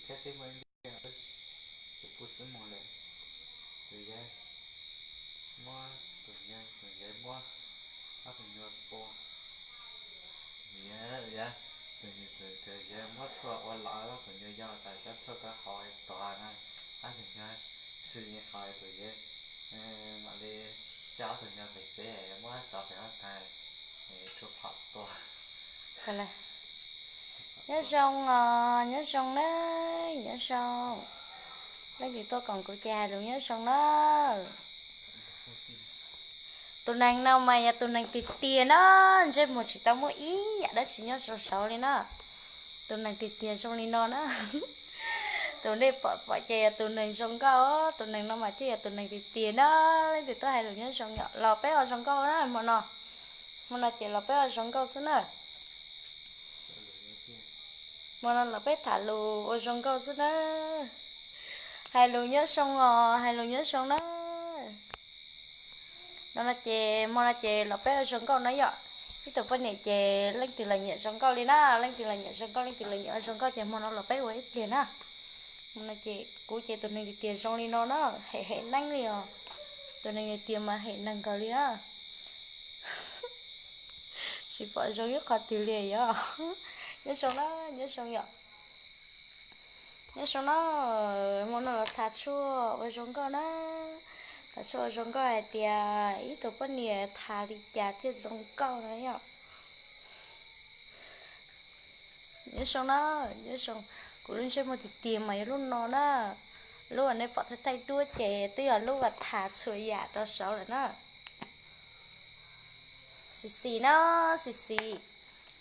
Thiab twb muaj ib npib xwb, tus pub txwb mus lawm. Tus yawg muab, tus yawg, tus yawg muab ob tug nyuag pua. Tus yawg, tus yawg muab tshuaj ua los, tus nyuag yau tas cov tshuaj ko haus tag na, ob tug nyuag xwb yeej haus, tus yawg mam li coj ob tug nyuag pem tsev muab tso pem huab tais, tshuaj phom tua. Nyob zoo os, nyob zoo na, nyob zoo. Leej twg tuaj koom kuv ces hais lus nyob zoo na. Tus neeg no mas yog tus neeg tiag tiag na, ntsej muag tsis tau muaj ib yam dab tsi nyob rau saud li na. Tus neeg tiag tiag zoo li no na. Tus nej pom pom ces yog tus neeg zoo nkauj, tus neeg no mas thiaj yog tus neeg tiag tiag na. Leej twg tuaj hais lus nyob zoo yom, los peb ua zoo nkauj na hmo no. Hmo no ces los peb ua zoo nkauj xwb na. Hmo no los peb tham lus ua zoo nkauj xwb na. Hais lus nyob zoo os, hais lus nyob zoo na. No no ces hmo no ces los peb ua zoo nkauj na yom. Ib tug poj niam ces leej twg los nyiam zoo nkauj li na, leej twg los nyiam zoo nkauj, leej twg los nyiam ua zoo nkauj ces hmo no los peb ua ib pliag na. Hmo no ces kuv ces tus neeg tiag tiag zoo li no na, hem hem neeb li os. Tus neeg tiag tiag mas hem neeg kawg li na. Tsis pom zoo ib qho twg li yom. Nyob zoo na, nyob zoo yom. Nyob zoo na, hmo no los tham tshuaj ua zoo nkauj na. Tham tshuaj ua zoo nkauj hais tias ib tug poj niam tham li cas thiaj zoo nkauj na yom. Nyob zoo na, nyob zoo. Kuv lub ntsej muag tiag tiag mas yog lub no na. Lub uas nej pom thaij thaij duab ces twb yog lub uas tham txhua yam rau saud lawm na. Xis xis na, xis xis.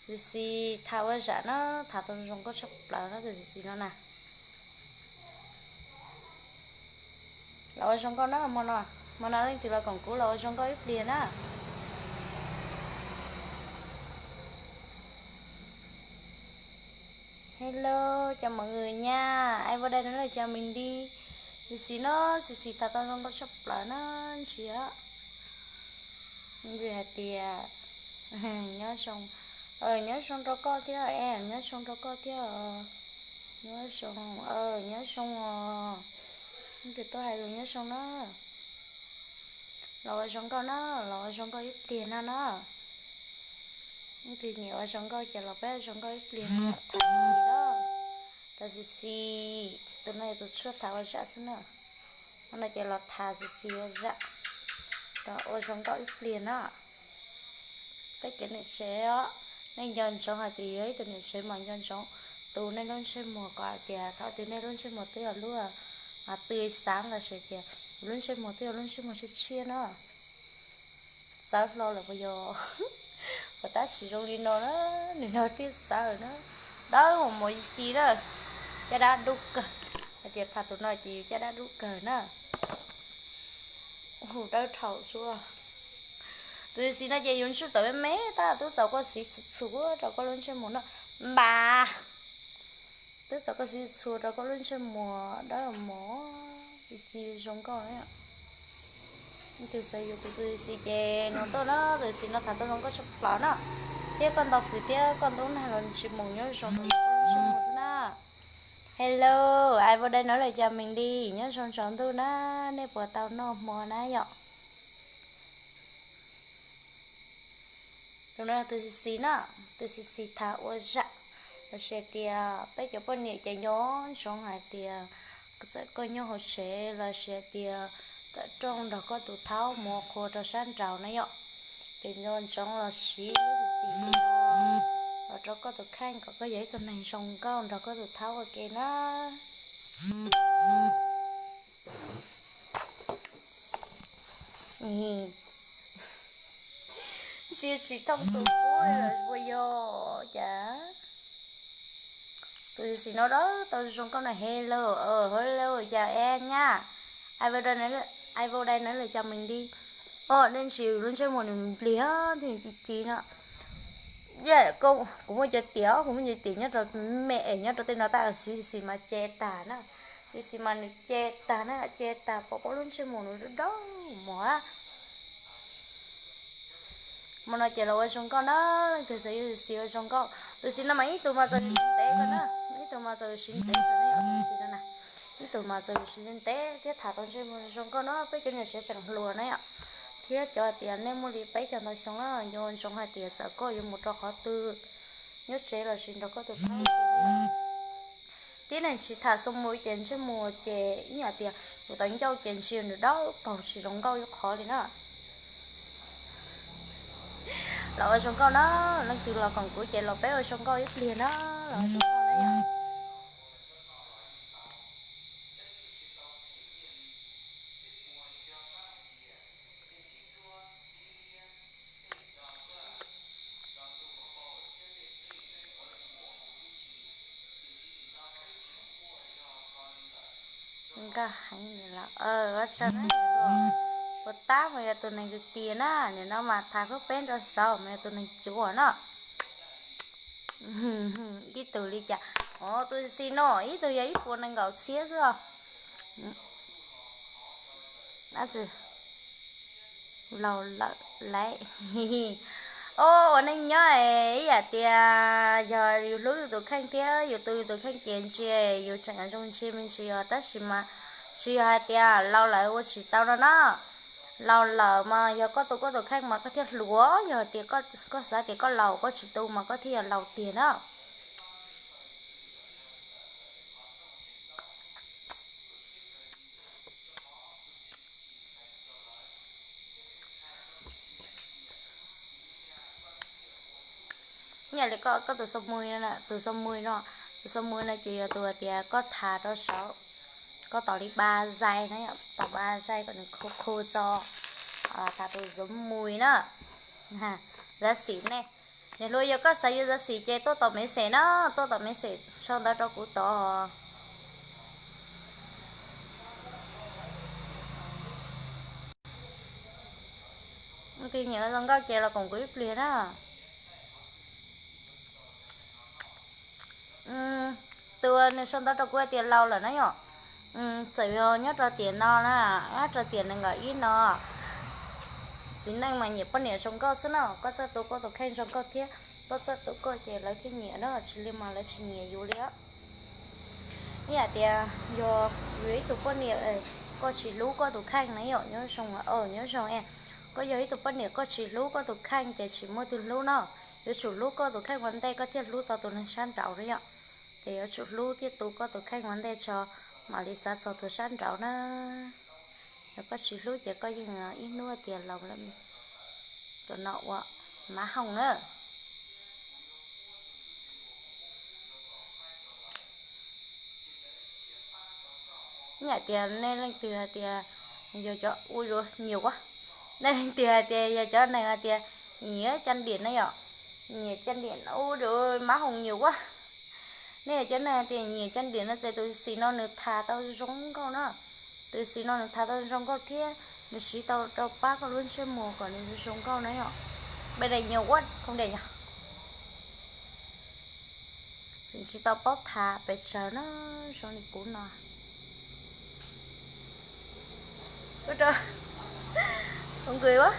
Xis xis tham ua zam na, tham tau zoo nkauj tshaj plaws na tus xis xis no na. Los ua zoo nkauj na, hmo no, hmo no leej twg los koom kuv los ua zoo nkauj ib pliag na. Hello, chào mọi người nha. Ai vô đây nói lời chào mình đi. Xis xis no, xis xis tham tau zoo nkauj tshaj plaws na, ntsia. Nws hais tias, nyob zoo, nyob zoo rau koj thiab em, nyob zoo rau koj thiab. Nyob zoo, nyob zoo os. Leej twg tuaj hais lus nyob zoo na. Los ua zoo nkauj na, los ua zoo nkauj ib pliag no na. Leej twg nyiam ua zoo nkauj ces los peb ua zoo nkauj ib pliag no, tham xis xis. Tus no yog tus tshuaj tham ua zam xwb na. Hmo no ces los tham xis xis ua zam, los ua zoo nkauj ib pliag na. Peb cov niam tsev os, nej nco ntsoov hais tias yog ib tug niam tsev mas nco ntsoov tu nej lub ntsej muag kom hais tias thaum twg nej lub ntsej muag twb yog lub tw xav los sis tias lub ntsej muag twb yog lub ntsej muag tshiab tshiab na. Txawv hlo lawm puas yog? Puas tab sis zoo li no na, nim no twb txawv na. Dawb mus mus ci na, caj dab dub kawg. Hais tias tham tus no ces yus caj dab dub kawg na. Hu dawb dhau xwb. Tus xis no ces yus ntswj tawm me me tab twb txaus koj siv txhua rau koj lub ntsej muag no. Npas, twb txaus koj siv txhua rau koj lub ntsej muag dawb mos, ci ci zoo nkauj. Tus xav yuav kuv tus xis ces nug tuaj na, tus xis no tham tau zoo nkauj tshaj plaws na. Thiab koj ntaus fws thiab koj ntub nag los tsis mus nyob zoo rau koj lub ntsej muag xwb na. Hello, ai vô đây nói lời chào mình đi, nyob zoo tsaus ntuj na, nej puas tau noj hmo na yom? Tus no tus xis xis na, tus xis xis tham ua zam, los sis tias peb cov poj niam ces nco ntsoov hais tias txawm koj nyob hauv tsev los sis tias tawm rooj nrog koj tus thaub mus qhua rau sab nraud na yom, ces nco ntsoov los siv lub xis xis no los rau koj tus kheej kom koj yog ib tug neeg zoo nkauj nrog koj tus thaub ua ke na. Ntsia tsis thooj tus qub li lawm puas yog cas? Tus xis xis no dawb tau zoo nkauj na. Hello, hello, chào em nha. Ai vô đây nói lời chào mình đi. Os, nej ntsia lub ntsej muag nws nplig thiab nws ci ci no. Kuv muaj cov tiam, kuv muaj cov tiam nyob rau me es nyob rau tej no tab xis xis mas ce tag na. Xis xis mas nws ce tag na, ce tag pom koj lub ntsej muag nws dawb mos. Hmo no ces los ua zoo nkauj na, leej twg xav yuav xis xis ua zoo nkauj. Tus xis no mas ib tug mas txog ntev kawg na, ib Tus mas txawm yus siv ntev na, ib tug mas txawm yus siv ntev thiab tham tau ntsej muag zoo nkauj no peb cov niam tsev tseem hluas na yom, thiab cov tias nej muaj li peb caug ntau xyoo na, yuav ntsoov hais tias txawm koj yuav mus rau qhov twg, nyob tsev los sis nrog koj tus kheej, tib neeg tsis tham xoo mus ces ntsej muag ces ib yam tias yus tau ncauj ces ntsia nws dawb paug tsis zoo nkauj ib qho li na. Los ua zoo nkauj na, leej twg los koom kuv ces los peb ua zoo nkauj ib pliag na, los ua zoo nkauj na yom. Nkauj heev li los ua tsaug na, puas tab mas yog tus neeg kwv tias na, nim no mas tham kub peb nrau xauv mas yog tus neeg cuav no. Ib tug li cas, tus xis no ib tug yog ib puas nees nkaum txhiab xwb os. Laus lawm lauj. Os, ua neej nyob es ib yam tias yog yus hlub yus tus kheej thiab yus tu yus tus kheej ces ntsia yus tseem zoo ntsia me ntsis os, tab sis mas tsis yog hais tias laus lawm ua tsis tau no na. Laus lawm mas yog koj tu koj tus kheej mas koj thiaj hluas, yog tias koj xav tias koj laus koj tsis tu mas koj thiaj yog laus tiag na. Ib yam li koj, koj tus xoo mus, tus xoo mus no, tus xoo mus no ces yog tus hais tias koj tham rau saud, koj tos li ba zais na, tos ba zais kom nws khu khu tso, tham tus xoo mus na. Xov xwm ne, niam hluas yog koj xav yuav xov xwm ces tuaj tom message na, tuaj tom message sau ntawv rau kuv tod. Tus nyiam zoo nkauj ces los koom kuv ib pliag na. Tus uas nws sau ntawv rau kuv hais tias laus lawm na yom, txawm yog nyob rau tiam no na, nyob rau tiam nees nkaum ib no, txiv neej mas nyiam poj niam zoo nkauj xwb na, koj txawj tu koj tus kheej zoo nkauj thiab koj txawj tu koj ces lawv thiaj nyiam na, tsis li mas lawv tsis nyiam yus li. Ib yam tias yog yus ib tug poj niam koj tsis hlub koj tus kheej na yom, nyob zoo, nyob zoo, koj yog ib tug poj niam koj tsis hlub koj tus kheej ces tsis muaj twg hlub no. Yuav tsum hlub koj tus kheej ua ntej koj thiaj hlub tau tus neeg sab nraud na yom. Ces yuav tsum hlub thiab tu koj tus kheej ua ntej tso mam li xav txog tus sab nraud na. Yog koj tsis hlub ces koj yeej ib hnub tias laus lawm. Tus no ua mab hooj na. Ib yam tias nej leej twg hais tias yog cov ua yuav nyiam ua, nej leej twg hais tias yog cov neeg hais tias nyiam caj nrim na yom, nyiam caj nrim ua yuav mab hooj nyiam ua. Nej yog cov neeg hais tias nyiam caj nrim no ces tus xis no nws tham tau zoo nkauj na. Tus xis no nws tham tau zoo nkauj thiab nws siv tau rau pab koj lub ntsej muag kom nws zoo nkauj na yom. Npe daim nyiam ua không để nhỉ. Tsis tau paub tham pes tsawg na, zoo li kuv no. Ua rau, ua nkws ua.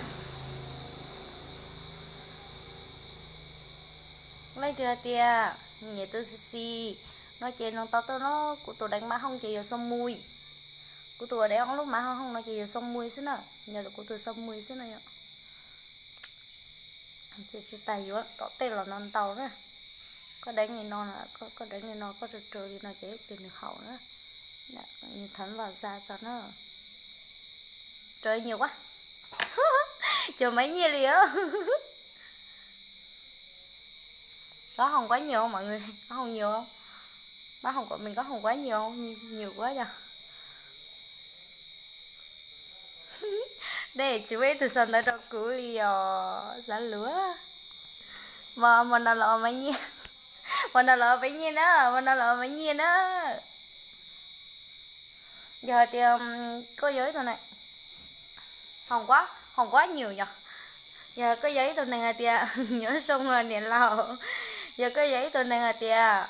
Leej twg hais tias nyiam tus xis xis no ces noog tau tuaj no, kuv tus deev mab hooj ces yog xoo mus. Kuv tus uas deev ob lub mab hooj no ces yog xoo mus xwb na, yog kuv tus xoo mus xwb na yom. Ces tsis tas yuav tom tej los no ntau na. Koj deev li no, koj deev li no, koj rau rau li no ces ib pliag nws haum na. Nws thov vam xa tso na. Rau nyiam ua. Cov maiv nyiaj li os. Có không quá nhiều không mọi người? Có không nhiều không? Má không của mình có không quá nhiều không? Nhiều quá nhờ. Dej tsis muaj ib tug sau ntawv rau kuv li os, xav luag. Mos, mos no los maiv nyiaj. Mos no los maiv nyiaj na, mos no los maiv nyiaj na. Yog hais tias koj yog ib tug neeg, không quá, không quá nhiều nhỉ. Yog koj yog ib tug neeg hais tias nyob zoo niam laus, yog koj yog ib tug neeg hais tias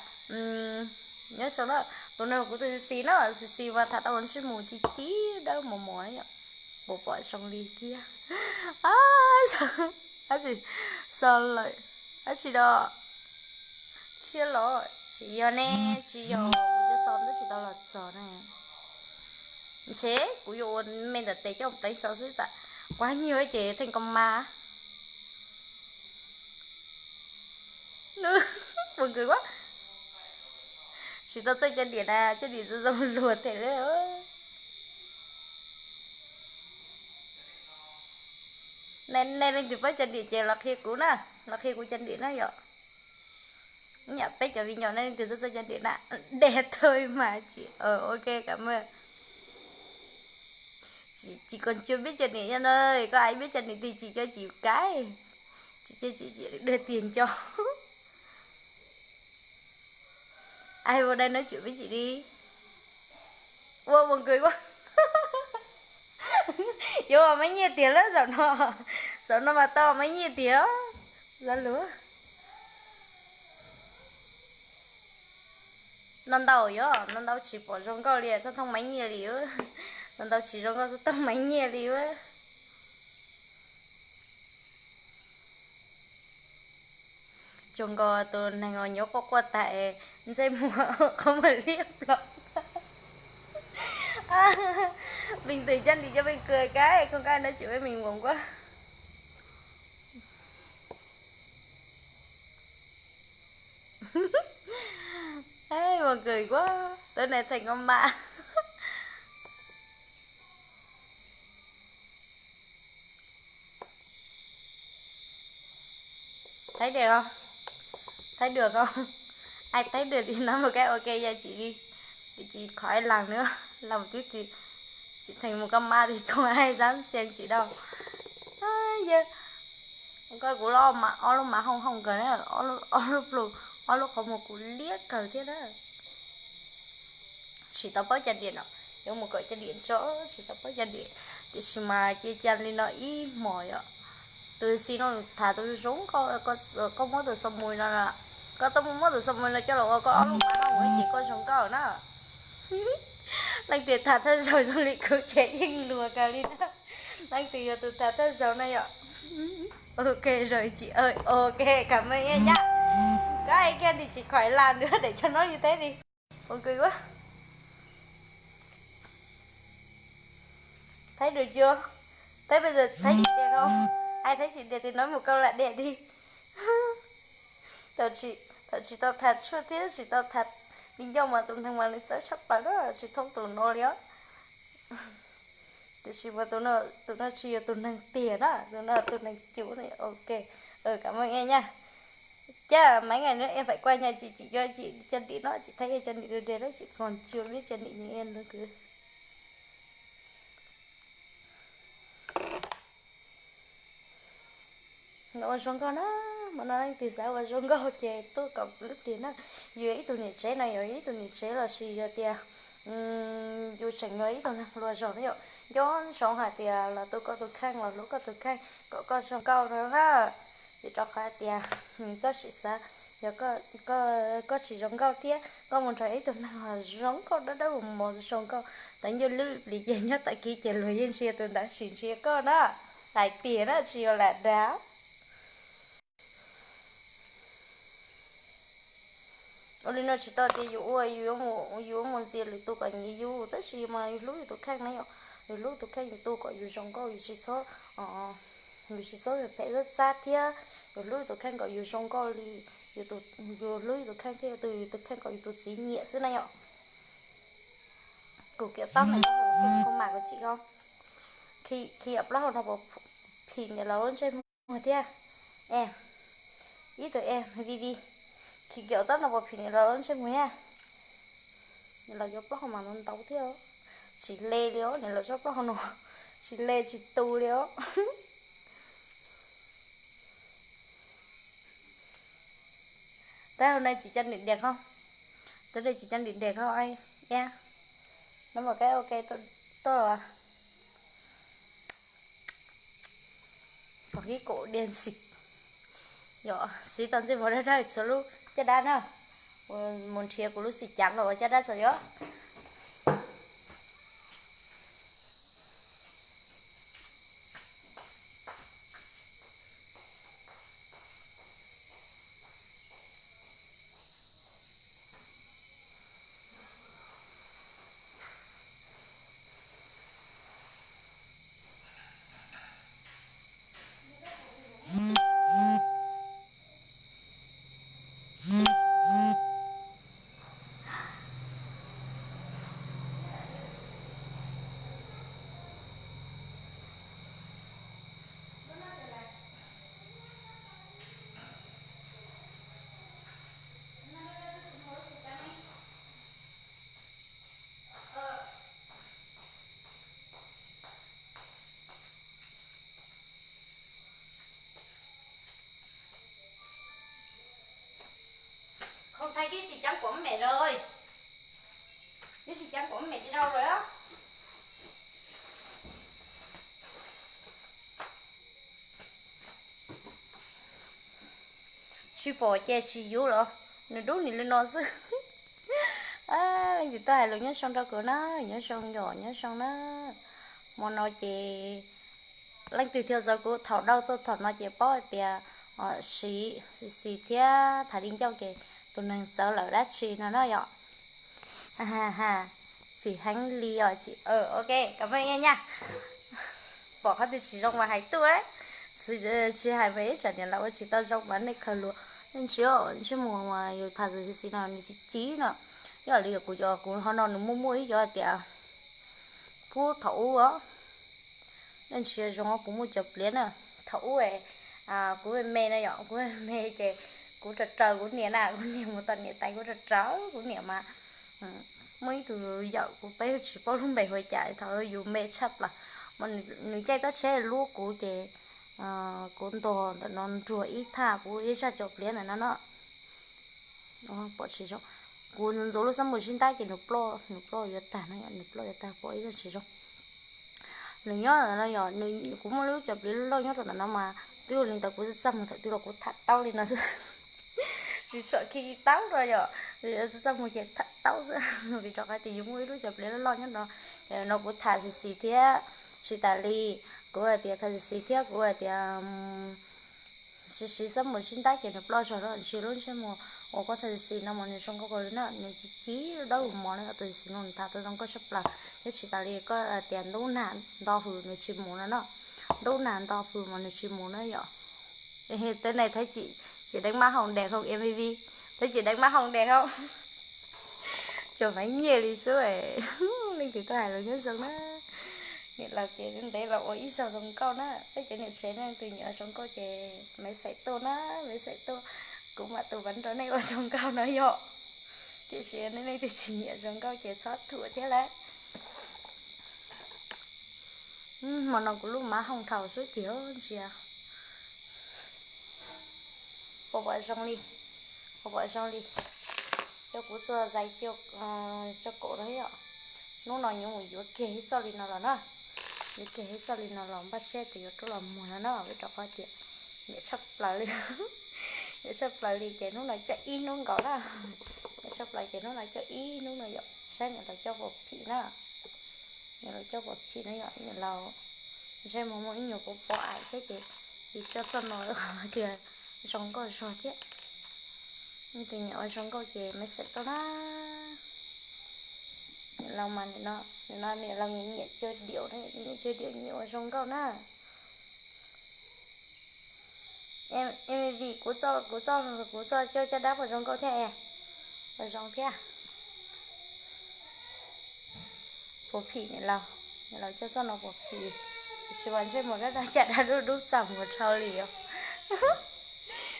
nyob zoo na, tus no kuv tus xis xis na, xis xis mas tham tau los ntsej muag ci ci dawb mos mos na yom, puas pom zoo li thiab. Dab tsi, so lawm, dab tsi do, tshiab los, Tsis yog ne, tsis yog, kuv cov xov twb tsis tau los txog ne. Ntshe kuv yuav ua me ntawm tes coj pleev xov xwb, tsam kuv nyiag ces theej ko mas. Nws, mus kws ua, tsis tau txawj cov diam na, cov diam zoo zoo luag tes li. Nej leej twg paub cov diam ces los qhia kuv na, los qhia kuv cov diam na yom. Nyam peb cov viv ncaus nej leej twg txawj txawj cov diam na, dej thawj mas tsis, ok, kam maj. Tsis, tsis koom cua peb cov niam yog na, koj hais peb cov niam twg tsis cov tsis kaib, tsis cov tsis, tsis dawg tiag nco. Ai, ua dai no tsum peb tsis li. Ua ua nkws ua. Yuav ua maiv nyiaj tiag lawm zaum no, zaum no mas tau maiv nyiaj tiag. Lawv luag. No ntau yog no ntau tsis pom zoo nkauj li, thooj thooj maiv nyiaj li. No ntau tsis zoo nkauj, thooj thooj maiv nyiaj li. Tsuas nkaus tus neeg uas nyuaj quaj quaj tas es ntsej muag qhov muag liab ploog. Meej twg coj nrim coj meej kws kaib, koj kaib no tsis meej meej nkuas nkuaj. Ua kws ua, tus neeg theem ko mas. Thaib dua, thaib dua ko, ai thaib dua tim no mus kaib ua ke yog tsis li, tim tsis qhov ib las nws, las mus twb tim, tsis theem mus koj mas tim koom ai zab xia tsis dau. Yog koj kuv ob lub mas hooj hooj kawg na, ob lub plhu, ob lub qhov muag kuv liab kawg thiab na. Tsis tau paub cov diam no, yuav mus kawm cov diam tso, tsis tau paub cov diam, tiam sis mas cia cas li no ib hmos yom. Tus xis no tham tus zoo nkauj, koj muab tus xo mus no, koj tuaj muab tus xo mus no coj los ua koj ob lub mas hooj ces koj zoo nkauj na. Leej twg tham thawj zaug zoo li kuv ces yeej luag kawg li na. Leej twg yog tus tham thawj zaug na yom. Ok, zaum tsis, ok, kam maj ib yam. Koj hais kiag tim tsis qhov ib las nws daim cog no yus teb li. Ua kws ua, thaib dua cuag, thaib pes thaib tsis diam ko, ai thaib tsis diam tim no mus koj lam diam di. Thaum tsis tau tham tshuaj thiab tsis tau tham viv ncaus mas tus neeg mas nws txawv tshaj plaws na, tsis thoob tus no li os. Tiam sis mas tus no tsis yog tus neeg tiag na, tus no tus neeg cuv ne. Ok, kam maj ib yam. Cas maiv nqaij no em phải quay nha, tsis tsim cov dim no tsis thaij cov dim dua deg lawm tsis koom cua peb cov dim no kwv. Ua zoo nkauj na, hmo no leej twg xav ua zoo nkauj ces tuaj kom lub pliag na. Yus yog ib tug niam tsev no, yog ib tug niam tsev los sis yog tias yus tseem yog ib tug neeg hluas zog na yom, nco ntsoov hais tias los tu koj tus kheej los hlub koj tus kheej kom koj zoo nkauj no na. Vim rau qhov hais tias koj sim xav, yog koj tsis zoo nkauj thiab koj mus nrog ib tug neeg zoo nkauj dawb dawb mos mos zoo nkauj, thaum nco lub pliag ces nyob tag kis ces luag yeej ntsia tus ntawd tsis ntsia koj na. Hais tias na tsis yog lam dav. Ua li no tsis tau tias yus ua yus yuav mus ntxias lwm tus kom nyiam yus, tab sis mas yus hlub yus tus kheej na yom. Yus hlub tus kheej yus tu kom yus zoo nkauj, yus tsis txhob, yus tsis txhob phem txab txab thiab. Yus hlub yus tus kheej kom yus zoo nkauj li, yus hlub yus tus kheej thiaj tu yus tus kheej kom yus tus txiv nyiam xwb na yom. Kuv kiav tab mas, kuv tsis ko, khi plaub hau no puas phim niam laus lub ntsej muag thiab? E, ib tug e, vi vi, khi kiav tab no puas phim niam laus lub ntsej muag thiab? Niam laus yuav plaub hau mas ntau ntau thiab, tsis le li os, niam laus tsob plaub hau no tsis le tsis tu li os. Tab hauv no tsis cov niam diam kho, tus dej tsis cov niam diam kho, e, no mas kab ok tuaj. Kom ib kaum diav xim, yog siv tau ntsej muag dawb dawb txhua lub caj dab na, mus nrhiav kuv lub xim cav los ua caj dab txog yom. Tsis pom ces tsis yuav los, nws dub nws li no xwb. Leej twg tuaj hais lus nyob zoo rau kuv na, nyob zoo yom, nyob zoo na. Hmo no ces leej twg thiaj txog kuv thaum dhau tuaj thaum no ces paub hais tias siv xis xis thiab tham li ncauj ces tus neeg txawv lawm dab tsi no na yom. Vim heev li os. Ok, cảm ơn nha. Pom qhov twg tsis zoo mas hais tuaj, tsis hais mas ib tsam niam laus ua tsis tau zoo mas nej khaws luag. Nej ntshe ntsej muag mas yus tham tus xis xis no nws ci ci no. Ib yam li kuv cov kuv ho no nws muaj muaj ib cov tias pub thaum ub os. Nej ntshe zoo kuv muaj cov pliav na. Thaum ub kuv me me no yom, kuv me me ces kuv raws raws kuv niam na, kuv niam mus tom niam tais kuv raws raws kuv niam mas muaj ib tug yawm kuv peb tsis paub lub npe ua cas thaum yus me tshaj plaws mas nws caij tab tsheb luab kuv ces kuv ntog ntawm no nruag ib thaj kuv ib zaj cov pliav ntawm no no. Pom tsis zoo, kuv ntxuav ntxuav lub xab mus sib ntab ces nws ploj, nws ploj yuav tag no, nws ploj yuav tag pom ib zaj tsis zoo. Nws nyob ntawm no yom, kuv muaj lub cov pliav loj nyob rau ntawm no mas twb ua li ntawd kuv txaj muag thaum twg los kuv tham taub li no xwb. Tsis tshua khi taub rau yom, txaj muag ces tham taub xwb. Vim rau qhov tias yus muaj ib lub cov pliav loj loj nyob no, no kuv tham xis xis thiab, tsis tas li, kuv hais tias tham xis xis thiab kuv hais tias siv siv xab mus sib ntab ces nws ploj zog lawm. Ntshe lub ntsej muag uas koj tham xis xis no mas nws zoo nkauj kawg li na, nws ci ci dawb mos na. Tus xis xis no nws tham tau zoo nkauj tshaj plaws thiab tsis tas li koj tias ntub nag nto hws nws tsis mus no na. Ntub nag nto hws mas nws tsis mus na yom. Tej ne thab chim deev mab hoom dees hoo mvv, thab chim deev mab hoom dees hoo. Tsuas maiv nyiaj li xwb. Leej twg tuaj hais lus nyob zoo na. Niam laus ces ntev los ua ib zaug zoo nkauj na. Peb cov niam tsev leej twg nyiam ua zoo nkauj ces maiv xaim tuaj na, maiv xaim tuaj. Kuv mam tus vam rau nej ua zoo nkauj no yom. Tiam sis nej leej twg tsis nyiam zoo nkauj ces txhob thuam thiab lauj. Hmo no kuv lub mab hoom thaum xub tiag ntsia. Pom pom zoo li, pom pom zoo li. Coj kuv txoj zais coj kaum no yom. Hnub no yuav mus yuav kiag ib txoj li no los na. Yuav kiag ib txoj li no los npaj siab tias yuav rub los muag no na, vim rau qhov tias nyiam tshaj plaws li. Nyiam tshaj plaws li ces hnub no coj ib hnub nkaus na. Nyiam tshaj plaws ces hnub no coj ib hnub no yom, saib niam laus coj puas phim na. Niam laus coj puas phim na yom, niam laus ntsej muag muaj ib nyuag kuv pom aim thiab ces yus coj txoj no tias zoo nkauj zog thiab. Leej twg nyiam ua zoo nkauj ces maiv xaim tuaj na. Niam laus mas nim no niam laus nyiam nyiam cov diam, nyiam cov diam nyiam ua zoo nkauj na. Em, em, vim kuv txoj, kuv txoj, kuv txoj coj caj dab puas zoo nkauj thiab es? Puas zoo thiab? Puas phim niam laus? Niam laus coj txoj no puas phim? Tiam sis mas ntsej muag dab dab caj dab dub dub txaj muag dhau li os.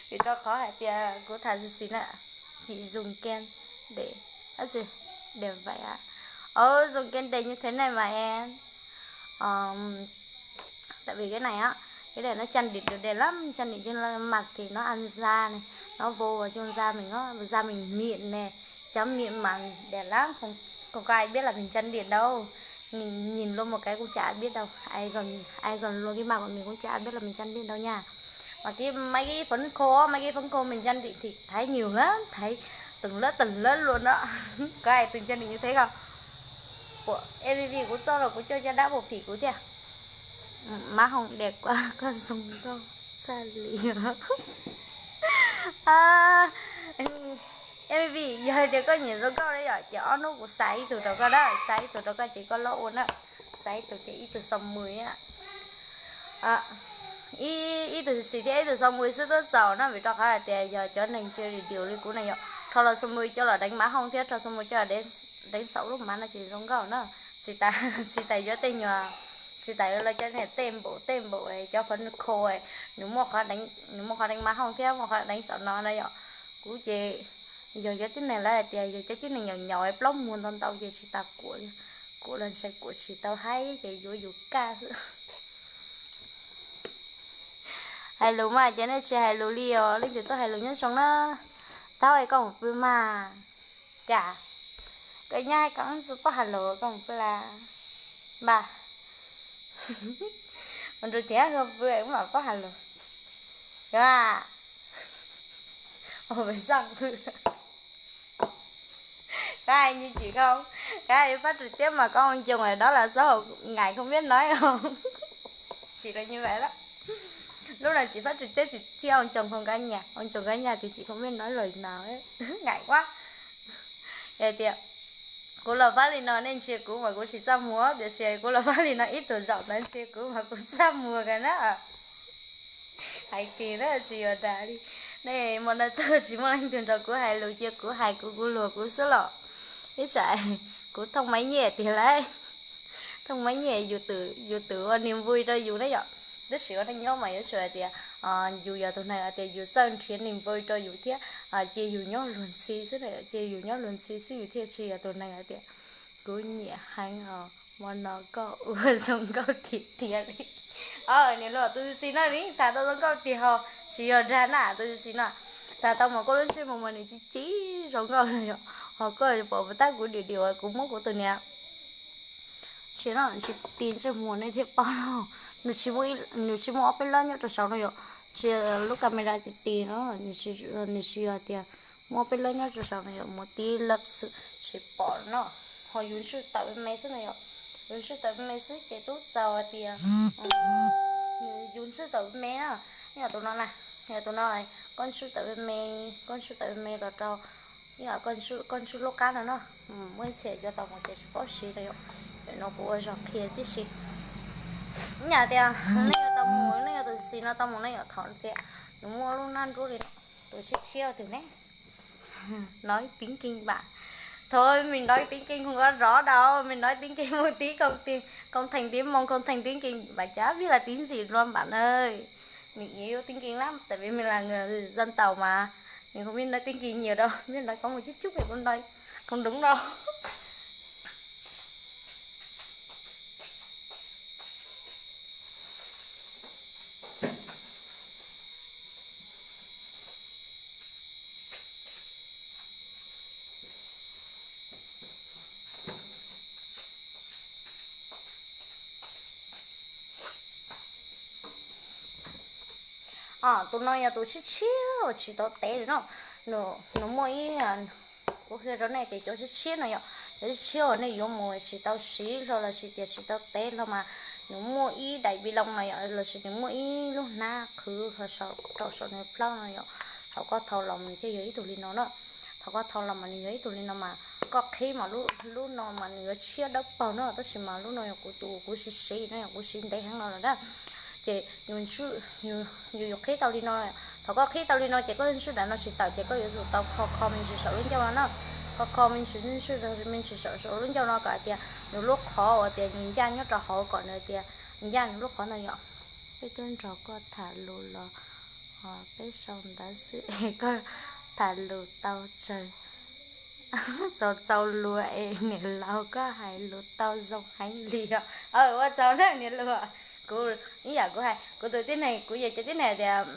Vim rau qhov hais tias kuv tham xis xis na, chỉ dùng kem để, để vậy ạ. Ồ, dùng kem để như thế này mà em. Ờm, tại vì cái này á, cái này nó trang điểm được đẹp lắm, trang điểm trên mặt thì nó ăn da này, nó vô vào trong da mình á, da mình mịn nè, trắng mịn màng đẹp lắm, không, không có ai biết là mình trang điểm đâu. Nhìn, nhìn luôn một cái cũng chả ai biết đâu, ai còn, ai còn luôn cái mặt của mình cũng chả ai biết là mình trang điểm đâu nha. Mà cái, mấy cái phấn khô á, mấy cái phấn khô mình trang điểm thì thấy nhiều lắm, thấy từng lớp từng lớp luôn đó. Có ai từng trang điểm như thế không? Ua, em vim kuv txoj los kuv coj caj dab puas phim kuv thiab? Má hoo dej koj zoo nkauj txaj li. Em vim yog hais tias koj nyiam zoo nkauj na yom, ces ob hnub kuv xa ib tug rau koj na, xa ib tug rau koj ces koj lov ua na. Xa ib tug ces ib tug xo mui na. Ib, ib tug xis xis thiab ib tug xo mui xwb twb txaus na, vim rau qhov hais tias yog cov neeg tsis diam li kuv ne yom, rho los xo mui coj los deev má hoo thiab rho xo mui coj los deev saum lub mav no ces zoo nkauj na. Tsis tas, tsis tas yuav tej nyuag, tsis tas yuav lawv cov niag tej npaum tej npaum cov phov nws kho, nws muaj qhov deev, nws muaj qhov deev má hoo thiab muaj qhov deev saum no na yom. Kuv ces yog cov tib neeg lawv hais tias yog cov tib neeg nyaum nyaum plaub muag ntau ntau ces tsis tas kuam li. Kuam los ntshai kuam tsis tau haib ces yuav yus kaj xwb. Hais lus mas ces nej tsis hais lus li os, leej twg tuaj hais lus nyob zoo na. Tau es koj mus pw mas. Cas koj nyob hais koj tsis paub hais lus koj mus pw las. Npaj mus nrug thiab koj pw mam paub hais lus. Cov a, Ua pes txaj pw. Koj hais nyias tsis koj, koj hais phát trực tiếp mà có ông chồng ở đó là xã hội ngại không biết nói không? Chỉ là như vậy đó. Lúc nào chị phát trực tiếp thì ông chồng không có nhà, ông chồng có nhà thì chị không biết nói lời nào hết. Ngại quá. Hais tias, kuv los fab li no nej ntsia kuv mas kuv tsis txaj muag, tiam sis kuv los fab li no ib tug zaum ntawd ntsia kuv mas kuv txaj muag kawg na. Hais tiag na, tsis yuav dag li. Nej hmo no tuaj tsis muaj leej twg nrog kuv hais lus, cia kuv hais kuv, kuv luag kuv xwb los. Ib tsam kuv thooj maiv nyiaj tiag lauj. Thooj maiv nyiaj yus twm, yus twm ua niềm vui rau yus na yom. Tab sis ua neej nyob mas yuav tsum hais tias yus yog tus neeg hais tias yus txawj nrhiav niềm vui rau yus thiab, cia yus nyob luag ntxhi xwb, cia yus nyob luag ntxhi xwb yus thiaj tsis yog tus neeg hais tias kuv nyiam heev os, hmo no koj ua zoo nkauj tiag tiag li. Niam hluas, tus xis no li tham tau zoo nkauj tiag hos, tsis yog dag na, tus xis no tham tau mas koj lub ntsej muag mas nws ci ci zoo nkauj no yom. Hos koj pom puas tab kuv dim dim uas kuv muab kuv tus niam tsis no tsis tis ntsej muag nej thiaj paub no. Nws tsis muaj ob peb lab nyob rau saum no yom, tsis lub camera tis tis no, nws tsis yog tias muaj ob peb lab nyob rau saum no yom, muaj tib lab xwb tsis pom no. Hos yus ntswj tawm me me xwb no yom, yus ntswj tawm me me xwb ces tub txaus hais tias yus ntswj tawm me me na, yog tus no na, yog tus no, koj ntswj tawm me me, koj ntswj tawm me me los rau, koj ntswj lub qab no no, muaj ib txhia cov tau mus ces tsis paub siv no yom. Tam no kuv ua zog qhia tib si. Ib yam tias nej yuav tau mus, nej yuav tus xis no tau mus na yom, thov tias nws muaj lub nab nruab li no, tus tshiab tshiab twg ne. Nói tiếng Kinh bạn. Thôi mình nói tiếng Kinh không có rõ đâu, mình nói tiếng Kinh một tí, không, không thành tiếng Mông, không thành tiếng Kinh, bạn chả biết là tiếng gì luôn bạn ơi. Mình yếu tiếng Kinh lắm, tại vì mình là người dân tộc mà, mình không biết nói tiếng Kinh nhiều đâu, biết nói có một chút chút thì cũng nói không đúng đâu. Tus no yog tus tshiab tshiab uas tsis tau tev li no. Nws muaj ib, kuv qhia rau nej tias cov tshiab tshiab no yom, cov tshiab tshiab uas nej yuav mus tsis tau siv hlo lossis tias tsis tau tev hlo mas nws muaj ib daim bi loo no yom, lossis nws muaj ib lub hnab qhwv hlo rau saum nws plaub no yom. Thaum koj thau los mas nws thiaj yog ib tug li no na. Thaum koj thau los mas nws yog ib tug li no mas koj qhib mas lub no mas nws yuav tshiab dawb paug no, tab sis mas lub no yog kuv tus kuv siv siv no yom, kuv siv ntev heev no lawm na. Ces yus, yus qhib tau li no, thaum koj qhib tau li no ces koj ntswj nram no tsis tawm ces koj yuav tsum tau kho kho me ntsis saum lub ncauj no na. Kho kho me ntsis, ntswj me ntsis saum lub ncauj no kom hais tias nws lub qhov uas tias nws ncaj nyob rau hauv kom nws tias ncaj nws lub qhov ntawd yom. Peb twb nrog koj tham lus los peb sau ntawv xwb es koj tham lus tau tsawg? Txaus txaus luag es niam laus, koj hais lus tau zoo heev li os. Ua tsaug na niam laus. Kuv ib yam kuv hais, kuv tus tib neeg, kuv yog cov tib neeg tias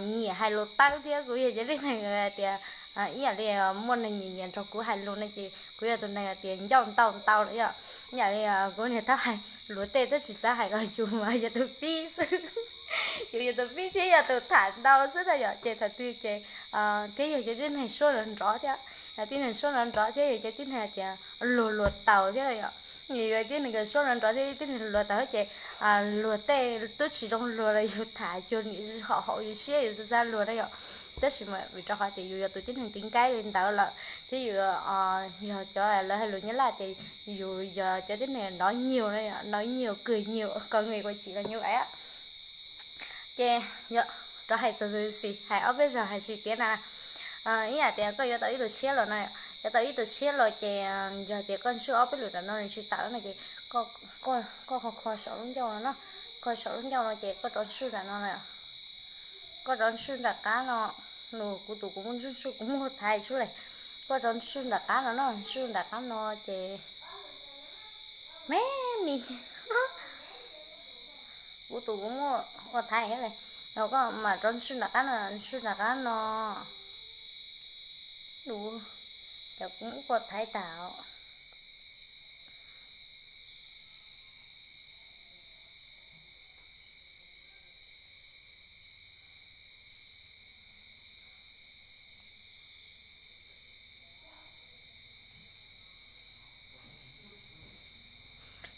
nyiam hais lus tawb thiab kuv yog cov tib neeg tias ib yam li muaj neeg nyiam nyiam nrog kuv hais lus no ces kuv yog tus neeg tias ncauj ntau ntau lawm yom. Ib yam li kuv niag tab hais lus tej tab tsis xav hais los yus mas yog tus pib xwb. Yus yog tus pib thiab yog tus tham ntau xwb na yom, ces thaum twg ces thiab yog cov tib neeg suab nrov nrov thiab, tib neeg suab nrov nrov thiab yog cov tib neeg tias luag luag taus thiab yom. Yus yog tib neeg suab nrov nrov thiab tib neeg luag taus ces luag tej twb tsis zoo luag los yus tham cuag nim haum haum yus siab yus xav xav luag na yom. Tab sis mas vim rau qhov tias yus yog tus tib neeg tiv nkaib li ntawd lawm thiab yus yog cov lawv hais lus Nyab Laj tias yus yog cov tib neeg nói nhiều na, nói nhiều, cười nhiều, có người của chị là như vậy á. Ces rov hais txog tus xis, hais ob peb zaug hais tsis tiav na. Ib yam tias koj yuav tau ib tug tshiab los no, yuav tau ib tug tshiab los ces yog tias koj ntswj ob peb lwm nram no nws tsis tawm no ces koj kho kho saum lub ncauj no no, kho saum lub ncauj no ces koj rov ntswj nram no, koj rov ntswj nram qab no. Nws kuv tus kuv muaj ntswj ntswj kuv muaj thaiv tsuj li. Koj rov ntswj nram qab no no, ntswj nram qab no ces me mi kuv tus kuv muaj ua thaiv thiab li. Koj mam rov ntswj nram qab no, ntswj nram qab no. Lus cas kuv muab koj thaiv tag.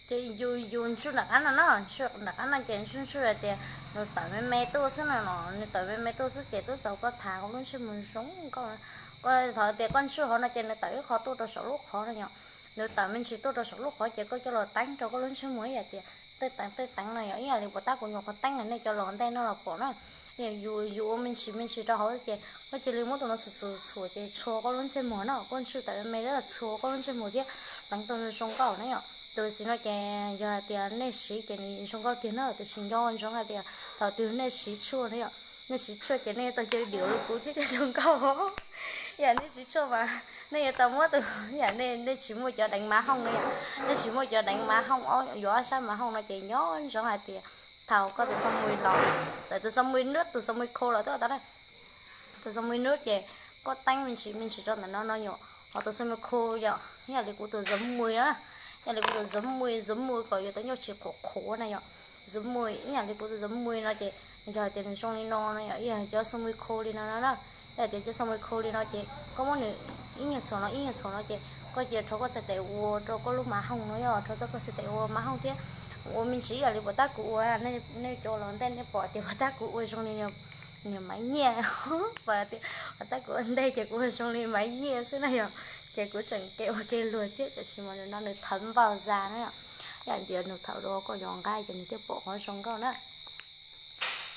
Ces yus, yus ntsuj nram qab no na, ntsuj nram qab no ces ntsuj ntsuj hais tias nws tawm me me tuaj xwb no, nws tawm me me tuaj xwb ces twb txaus koj thav koj lub ntsej muag zoo nkauj. Koj thov tias koj ntsuj hauv no ces nws tawm ib qho tuaj rau saum lub qhov no yom. Nws tawm me ntsis tuaj rau saum lub qhov ces koj coj los teeb rau koj lub ntsej muag ib yam tias tej teev tej teev no yom, ib yam li puas tab kuv nyuam qhuav teeb nej cov los ntej no los pom na. Yus, yus ua me ntsis me ntsis rau hauv ces koj cia li muab tus no txhuam txhuam txhuam ces txhua koj lub ntsej muag no, koj ntsuj tawm me me txhua koj lub ntsej muag thiab pleev tau zoo nkauj na yom. Tus xim no ces yog hais tias nej siv ces nws zoo nkauj tiag na, tiam sis nco ntsoov hais tias thaum twg nej siv tshuaj na yom, nej siv tshuaj ces nej yuav tau caw diam li kuv thiab thiaj zoo nkauj. Yam nej siv tshuaj mas nej yuav tau muab tus, yam nej, nej tsis muaj cov deev mav hooj no yom, nej tsis muaj cov deev mav hooj, yuav ob sab mav hooj no ces nco ntsoov hais tias thaum koj tus xoo mus los, txawm tus xoo mus nub tus xoo mus khu los twb tau na. Tus xoo mus nub ces koj teeb me ntsis me ntsis rau ntawm no no yom, ho tus xoo mus khu yom, ib yam li kuv tus xoo mus na, ib yam li kuv tus xoo mus, xoo mus kom yuav tau nyuj tsis qhuav qhuav na yom. Xoo mus ib yam li kuv tus xoo mus no ces yog hais tias nws zoo li no no yom, ib yam cov xoo mus khu li no no na, ib yam tias cov xoo mus khu li no ces koj muab nws ib nyuag txhoom no ib nyuag txhoom no ces koj cia rho koj txhais tes ua rau koj lub mav hooj no yom, rho txoj koj txhais tes ua mav hooj thiab ua me ntsis ib yam li puas tab kuv ua, nej cov los ntej nej pom tias puas tab kuv ua zoo li niag maiv nyiaj, puas tias puas tab kuv ua ntej ces kuv ua zoo li maiv nyiaj xwb na yom. Ces kuv tseem kev ua kev luag thiab tiam sis mas nws no nws thawv npaum zas na yom, ib yam tias nws thawv rau koj cov nqaij ces nws thiaj pom qhov zoo nkauj na.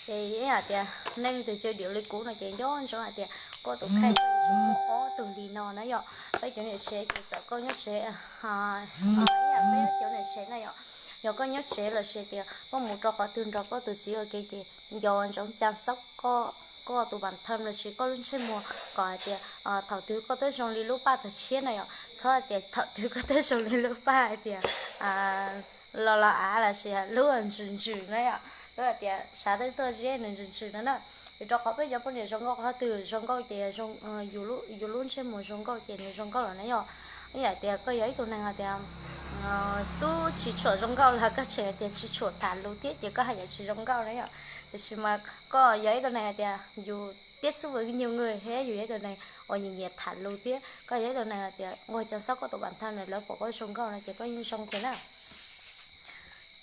Ces ib yam tias nej leej twg caw diam li kuv no ces nco ntsoov hais tias koj tus kheej koj yuav tsum muaj ob tug li no na yom. Peb cov niam tsev ces txawm koj nyob tsev, ib yam peb cov niam tsev na yom, yog koj nyob tsev los sis tias koj mus rau qhov twg nrog koj tus txiv ua ke ces nco ntsoov chăm sóc koj, koj tus bản thân los sis koj lub ntsej muag kom hais tias thaum twg koj twb zoo li lub paj tag tshiab na yom, txhob hais tias thaum twg koj twb zoo li lub paj hais tias los los av los sis lub ntsws ntsws na yom, lub hais tias sav twb tuaj zeb nws ntsws ntsws no na. Vim rau qhov peb cov poj niam zoo nkauj qhov twg zoo nkauj ces yus lub ntsej muag zoo nkauj ces nws zoo nkauj los na yom. Ib yam tias koj yog ib tug neeg hais tias tub tsis tshua zoo nkauj los koj tseem hais tias tsis tshua tham lus thiab ces koj haj yam tsis zoo nkauj na yom. Tiam sis mas koj yog ib tug neeg hais tias yus tiếp xúc với nhiều người thiab yus yog ib tug neeg uas nyiam nyiam tham lus thiab koj yog ib tug neeg hais tias ua chăm sóc koj tus bản thân lawv pom koj zoo nkauj no ces koj yeej zoo tiag na.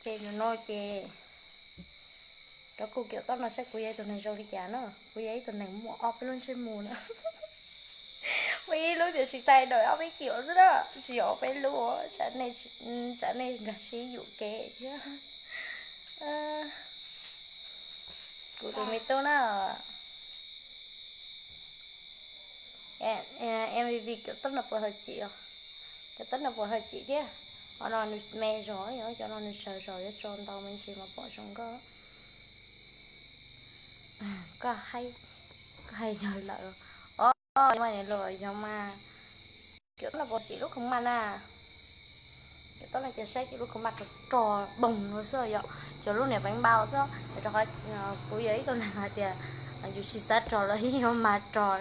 Ces nws no ces rau kuv kiểu tóc no saib kuv yog ib tug neeg zoo li cas na. Kuv yog ib tug neeg muaj ob peb lub ntsej muag na. Muaj ib lub tiam sis thay đổi ob peb kiểu xwb na, tsis yog ob peb lub, tsam nej nkag siab yuam kev thiab. Kuv tus me tub na, MV kiểu tóc no puas haj chim, kiểu tóc no puas haj chim thiab. Qhov no nws me zog, cov no nws tsawg zog, yuav tso ntau me ntsis mas pom zoo nkauj. Koj hais, koj hais yog lawm. Os, yog mas, yog mas, kiểu tóc no puas chim lub comment na. Cov tub no ces saib cov lub comment rog rog boom no xwb yom, cov lub niam peev npau xwb. Rau qhov kuv yog ib tug neeg hais tias yus tsis xav rog los yeej yuav mag rog,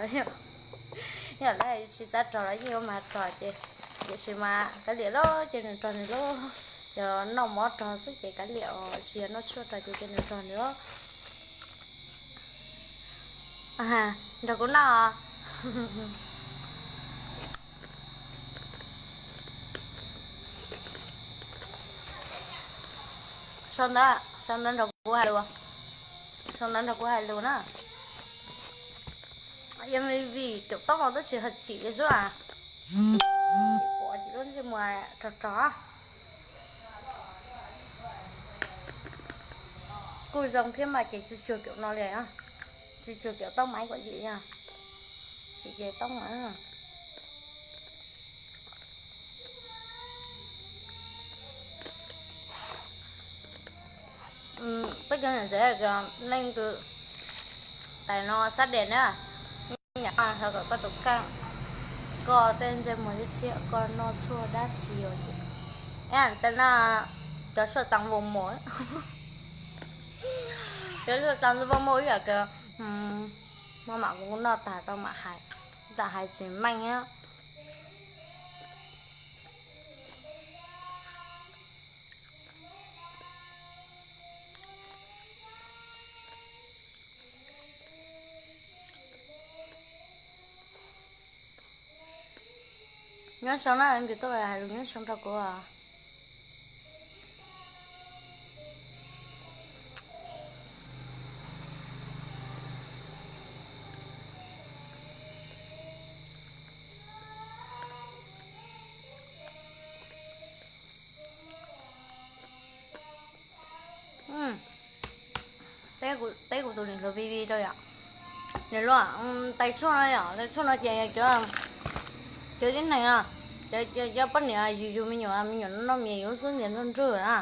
yog lawv yus tsis xav rog los yeej yuav mag rog ces, tiam sis mas kav liam lauj, cia nws rog nws lauj. Yog noj mov rog xwb ces kav liam, tsis yog noj tshuaj rog ces cia nws rog nws. Nrog kuv noj. Sau ntawv, sau ntawv nrog kuv hais lus, sau ntawv nrog kuv hais lus na. Yog vim cov tub no twb tsis haj chim li xwb as. Pom chim lub ntsej muag rog rog. Kuj zoo thiab mas ces tsis tsuag kiam no li, tsis tsuag kiam tub maiv kom yim, tsis ces tub maiv. Peb cov niam tsev, leej twg tais no sab des na, nyam sawv kom koj tus kheej, koj tej ntsej muag tib tshiab, koj noj tshuaj dab tsi os ces, tej no cov tshuaj tau vau mus, cov tshuaj tau vau mus ib yam tias maj mam kuv noj tag rau mam hais, txawm hais tsis meej. Nyob zoo na, nws tuaj hais lus nyob zoo rau kuv. tus niam hluas Viv Viv rau yom. Niam hluas, tais tshuaj no yom, tais tshuaj no ces cov, cov tib neeg, cov poj niam yug yug me nyuam, me nyuam noj mias yuav xub ntiag nrog nrog na.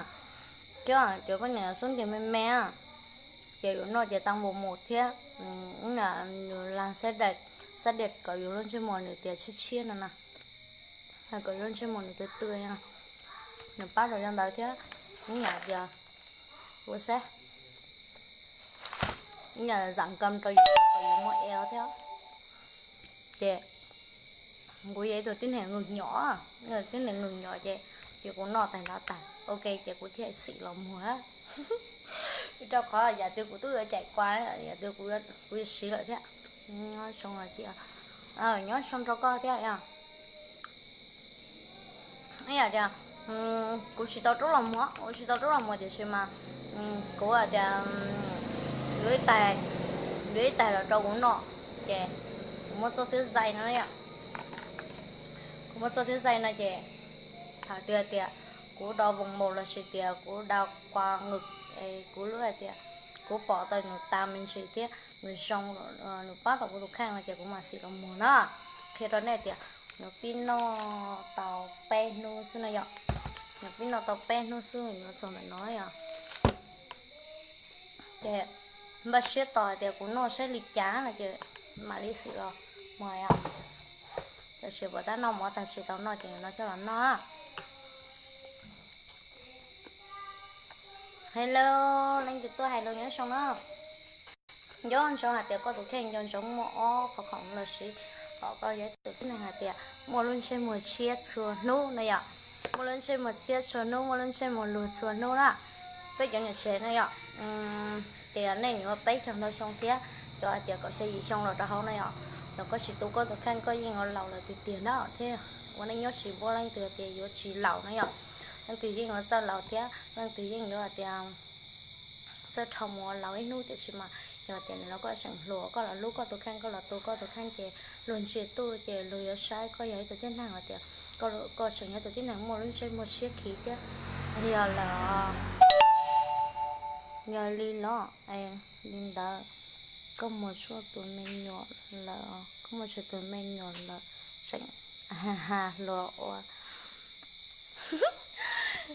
Cov, cov poj niam xub ntiag me me, ces yuav noj ces tau npaum mus thiab. Lag xab dej, xab dej kom yus lub ntsej muag nws tias tshiab tshiab no na. Kom yus lub ntsej muag nws tw tw, nws pab rau cov ntawd thiab. Ib yam tias, ua saib, ib yam zam kam rau yus kom yus muaj eo thiab. Ces kuv yog ib tug tib neeg ngwg nyom, tib neeg ngwg nyom ces, ces kuv noj tag nrho tag, ok, ces kuv thiaj xim los muag. Rau qhov yam twg kuv twb yuav cais qua, yam twg kuv yuav siv lawm thiab. Nyob zoo, nyob zoo rau koj thiab. Ib yam tias, kuv tsis tau rub los muag, kuv tsis tau rub los muag tiam sis mas kuv hais tias yuav ib tais, yuav ib tais los rau kuv noj, ces kuv muab txoj thwb zais no yom. Kuv muab txoj thwb zais no ces, thaum twg hais tias kuv do voos maus los sis tias kuv do qua ngwm, kuv lub hais tias kuv pom tau nws tas me ntsis thiab nws zoo, nws pab tau kuv tus kheej no ces kuv mam xim los muag na. Qhia rau nej tias nws pib noj tau peb hnub xwb no yom. Nws pib noj tau peb hnub xwb yuav txog ntawm no yom. Ces npaj siab tos hais tias kuv noj saib li cas no ces mam li xim los muag yom. Tam sim puas tab noj mov tag tsis tau noj ces no coj los noj. Hello, leej twg tuaj hais lus nyob zoo na. Nco ntsoov hais tias koj tus kheej nco ntsoov muaj ob qhov khoom los sis kom koj yog tus tib neeg hais tias muaj lub ntsej muag tshiab txhua hnub no yom. Muaj lub ntsej muag tshiab txhua hnub, muaj lub ntsej muag luag txhua hnub na. Peb cov niam tsev no yom, tias nej yuav peb caug ntau xyoo thiab, cov hais tias kaum xya yim xyoo los rau hauv no yom, los koj tsis tu koj tus kheej koj yeej yuav laus lawm tiag tiag na thiab. Ua neej nyob tsis muaj leej twg tias yuav tsis laus na yom. Leej twg yeej yuav txawj laus thiab leej twg yeej yuav hais tias txawj dhau mus ua laus ib hnub, tiam sis mas yog tias nim no koj tseem hluas, koj los hlub koj tus kheej, koj los tu koj tus kheej ces luag ntsia tuaj ces luag yuav saib koj yog ib tug tib neeg hais tias koj tseem yog tus tib neeg muaj lub ntsej muag tshiab khiv thiab. Yog lawm, yog li los li ntawd, koj muag tshuaj tus me nyuam lawm, koj muag tshuaj tus me nyuam lawm, tseem ha ha hluas ua.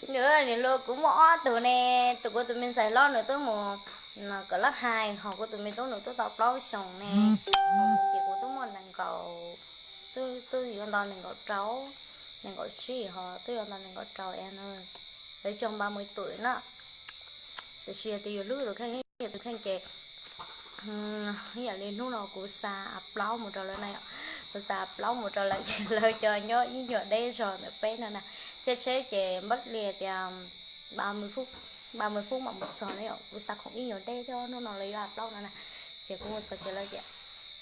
Nws, nws hluas kuv muaj ob tug ne, tus kuv tus me ntxhais hlob nws twb mus kom lab hais, ho kuv tus me tub nws twb tau plaub xyoos ne, ces kuv twb muaj nees nkaum, twb yuav nto nees nkaum rau, nees nkaum tsib ho twb yuav nto nees nkaum rau es na, lawv cog npa mus twm na. Tiam sis yog tias yus hlub tus kheej, yus tus kheej ces ib yam li hnub no kuv xa plaub mus rau lawv na yom, kuv xa plaub mus rau lawv ces lawv cov nyob ib nyuag deb zog ntawm peb no na, thiab tsheb ces npab li tias ba mươi phút, ba mươi phút mam mus txog na yom, kuv xa khoom ib nyuag deb thiab hnub no lawv yuav xa plaub no na, ces kuv mus txog ces lawv tias,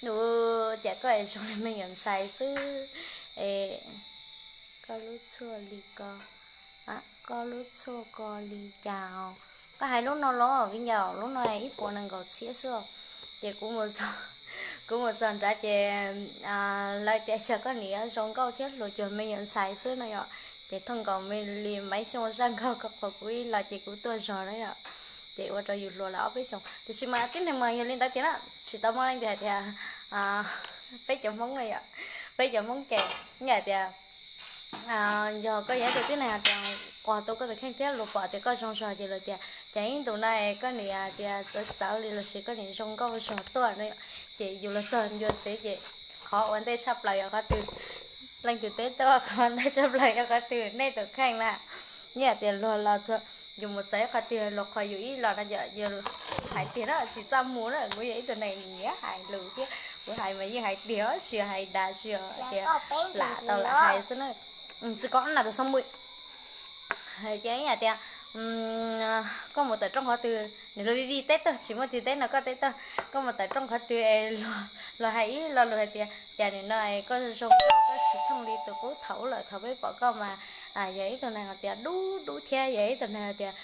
nws, cas koj es zoo li me nyuam ntxhais xwb, es koj lub tshuaj li ko, koj lub tshuaj ko li cas os? Koj hais lub no los viv ncaus, lub no ib puas nees nkaum txhiab xwb os. Ces kuv mus txog, kuv mus txog nrad ces lawv tias cas koj nim zoo nkauj thiab hluas cuag me nyuam ntxhais xwb no yom. Ces thooj nkaus me li Maiv Xyooj zaj nkauj ko qhuas kuv ib los ces kuv tuaj zog na yom. Ces ua rau yus hluas lawm ob peb xyoos, tiam sis mas tib neeg mas yog li ntawd tiag na, tsis tau muaj leej twg hais tias peb cov Hmoob na yom, peb cov Hmoob ces ib yam tias yog koj yog ib tug tib neeg hais tias quas tu koj tus kheej thiab luag pom tias koj zoo zog ces lawv tias cas ib ntus no koj nim hais tias txawv txawv li los sis koj nim zoo nkauj zog tuaj na. Ces yus los txog ncua tsev ces qhov ua ntej tshaj plaws yog qhov twg? Leej twg teb tuaj qhov ua ntej tshaj plaws yog qhov twg? Nej tus kheej na. Ib yam tias luag los txog, yus mus txog ib qhov twg luag qhuas yus ib los no yom, yus hais tiag na, tsis txaj muag na, kuv yog ib tug neeg nyiam hais lus thiab kuv hais mas yeej hais tiag tsis hais dag tsis tias lam tau lam hais xwb na. Tsis ko na tus xoo mus Hais tias ib yam tias koj mus tawm rooj qhov twg, nws luag vij vij teb tag, tsis muaj tus teb no koj teb tag. Koj mus tawm rooj qhov twg es luag hais ib lo lus hais tias cas nim no koj zoo nkauj, koj tsis thooj li tus qub thaum ub lawm. Thaum peb pom koj mas yog ib tug neeg hais tias dub dub thiab yog ib tug neeg hais tias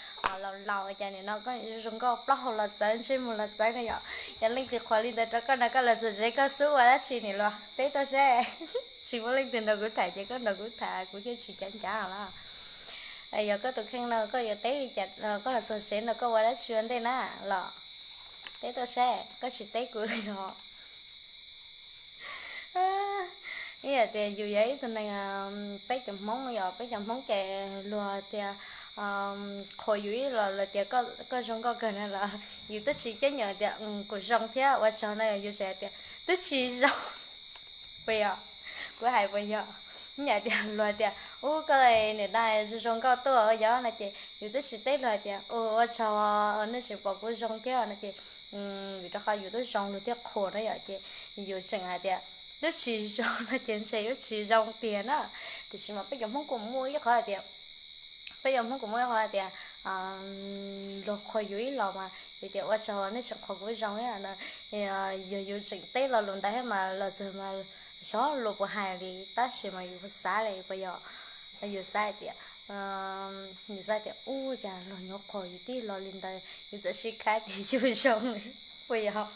laus laus, cas nim no koj zoo nkauj, plaub hau los txawv, ntsej muag los txawv no yom. Yog leej twg qhuas li ntawd rau koj no koj los txog tsev koj xub ua dab tsi, nim luag teb tuaj seb. Tsis muaj leej twg nrog kuv tham ces koj nrog kuv tham kuv thiaj tsis cav ncav los. Yog koj tus kheej no koj yuav teb li cas, koj los txog tsev no koj ua dab tsi ua ntej na los? Teb tuaj saib, koj tsis teb kuv li os. Ib yam tias yus yog ib tug neeg, peb cov Hmoob yom, peb cov Hmoob ces luag tias qhuas yus ib los lawv tias koj zoo nkauj kawg na los yus twb tsis cab nyam tias kuv zoo thiab ua tsaug no, yus tseem tias twb tsis zoo. Puas yog? Kuv hais puas yog? Ib yam tias luag tias ub koj niam no zoo zoo nkauj tuaj yog no ces yus twb tsis teb luag tias ua tsaug, nej tseem pom kuv zoo thiab no ces vim rau qhov yus twb zoo luag thiaj qhuas na yom, ces yus tseem hais tias twb tsis zoo no ces ntshe yuav tsis zoo tiag na. Tiam sis mas peb cov Hmoob kuj muaj ib qhov hais tias, peb cov Hmoob kuj muaj ib qhov hais tias luag qhuas yus ib los mas yus tias ua tsaug nej tseem qhuas kuv zoo thiab no, yog yus tseem teb lo lus ntawd thiab mas los txog mas xyov luag puas hais li tab sis mas yus xav li puas yog? Yus xav hais tias, yus xav tias ub cas luag nyuam qhuas yus tib lo li ntawd yus txawm sib khaiv tias yus zoo li puas yog?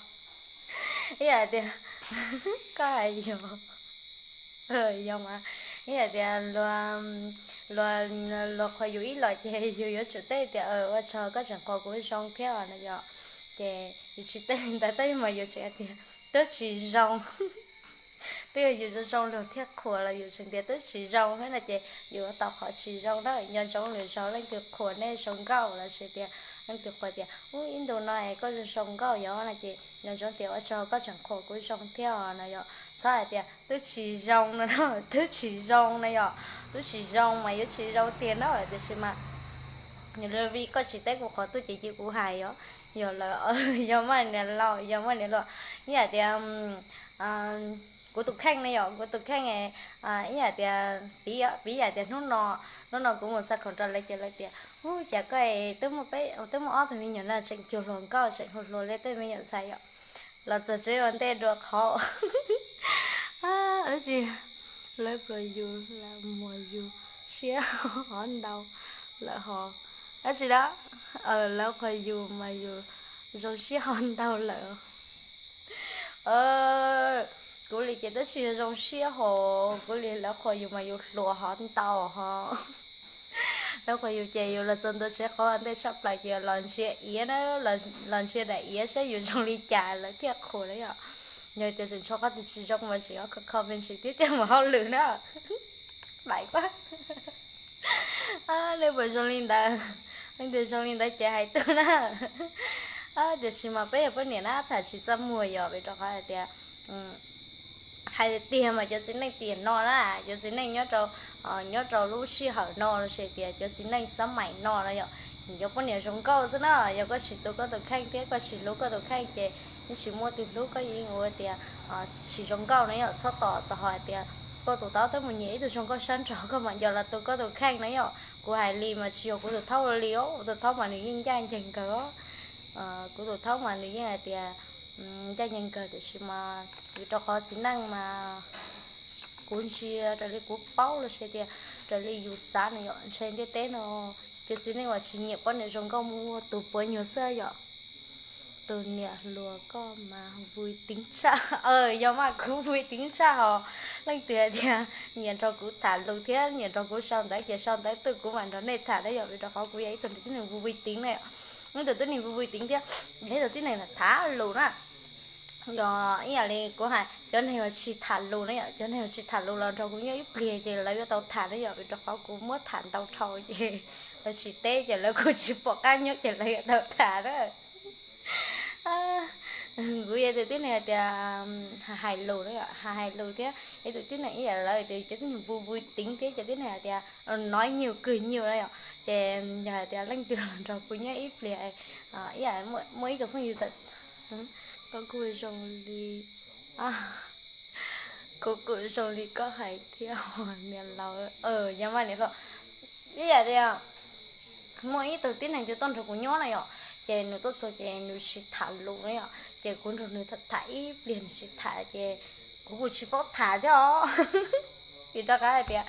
Ib yam tias koj hais yog, yog mas, ib yam tias luag, luag, luag qhuas yus ib los ces yus yuav tsum teb tias ua tsaug koj tseem qhuas kuv zoo thiab no yom. Ces yus tsis teb li ntawd tab sis mas yus tseem hais tias twb tsis zoo. Twb yog yus zoo zoo luag thiaj qhuas los yus tseem tias twb tsis zoo thiab no ces yus tau qhov tsis zoo na. Nco ntsoov lwm zaus leej twg qhuas nej zoo nkauj los sis tias leej twg qhuas tias ub ib ntus no es koj zoo zoo nkauj yog no ces nco ntsoov tias ua tsaug koj tseem qhuas kuv zoo thiab no yom. Txhob hais tias twb tsis zoo no, twb tsis zoo no yom. Twb tsis zoo mas yuav tsis zoo tiag na, tiam sis mas nws li vim koj tsis teb kuv qhov tuaj ces cia kuv hais yom. Yog lawm, yog muaj niam laus, yog muaj niam laus, ib yam tias kuv tus kheej ne yom, kuv tus kheej, ib yam tias, piv yam tias hnub no, hnub no kuv mus xa khoom rau lawv ces lawv tias ub cas koj twb muaj peb, twb muaj ob tug me nyuam no tseem cuag hluas nkauj tseem hu hluas li tej me nyuam ntxhais yom. Los txog tsev ua ntej dua qhov dab tsi, lawv pluas yus, lawv muag yus siab hov ntau lawm hos, dab tsi da, lawv qhuas yus mas yus zoo siab hov ntau lawm. Kuv li ces twb tsis zoo siab hos, kuv li lawv qhuas yus mas yus hluas hov ntau hos. Lawv qhuas yus ces yus los txog ntua tsev qhov ua ntej tshaj plaws ces los ntsia iav na, los ntsia daim iav saib yus zoo li cas lawv thiaj qhuas na yom. Yog tias tseem tshuav qhov twg tsis zoo mas tseem ob kho kho me ntsis thiab thiaj mus hauj lwm na. Daim pab, nej puas zoo li ntawd? Leej twg zoo li ntawd ces hais tuaj na. Tiam sis mas peb yog poj niam na tham tsis txaj muag yom, vim rau qhov hais tias hais tiag mas cov txiv neej tiam no na, cov txiv neej nyob rau, nyob rau lub sij hawm no los sis tias cov txiv neej xab maim no no yom, cov poj niam zoo nkauj xwb na. Yog koj tsis tu koj tus kheej thiab koj tsis hlub koj tus kheej ces yeej tsis muaj tus hlub koj yeej ua tias tsis zoo nkauj na yom. Txhob tos tos hais tias koj tus taub tab mus nyiam ib tug zoo nkauj sab nraud koj mam nco los tu koj tus kheej na yom. Kuv hais li mas tsis yog kuv tus thaub ua li os, kuv tus thaub mas nws yeej ncaj ncees kawg os. Kuv tus thaub mas nws yeej hais tias ncaj ncees kawg tiam sis mas vim rau qhov txiv neej mas kuv ntsia raws li kuv paub los sis tias raws li yus xav no yom, ntshe ntiaj teb no cov txiv neej uas tsis nyiam poj niam zoo nkauj muaj tus puav nyuag xwb yom. Tus niam hluas koj mas vui tiv tshaj. Yog mas kuv vui tiv tshaj hos. Leej twg hais tias nyiam nrog kuv tham lus thiab nyiam nrog kuv sau ntawv ces sau ntawv tuaj kuv mam nrog nej tham na yom, vim rau qhov kuv yog ib tug tib neeg vui vui tiv na yom. Ib tug tib neeg vui vui tiv thiab yog ib tug tib neeg tham lus na. Yog ib yam li kuv hais cov neeg uas tsis tham lus na yom, cov neeg uas tsis tham lus los nrog kuv nyob ib pliag ces lawv yuav tau tham na yom, vim rau qhov kuv muab tham ntau dhau ces lawv tsis teb ces lawv kuj tsis pom qab nyob ces lawv yuav tau tham na. Kuv yog tus tib neeg hais tias hais lus na yom, hais lus thiab ib tug tib neeg ib yam lawv tias cov tib neeg vui vui tiv thiab cov tib neeg hais tias nói nhiều, cười nhiều na yom, ces yog hais tias leej twg los nrog kuv nyob ib pliag, ib yam muaj ib tug phooj ywg, koj kuj zoo li, kuv kuj zoo li koj hais thiab niam laus, yog mas niam hluas, ib yam tias muaj ib tug tib neeg twg tuaj nrog kuv nyob na yom, ces nws tuaj txog ces nws tsis tham lus na yom, ces kuv nrog nws tham ib pliag nws tsis tham ces kuv kuj tsis paub tham thiab os. Vim rau qhov hais tias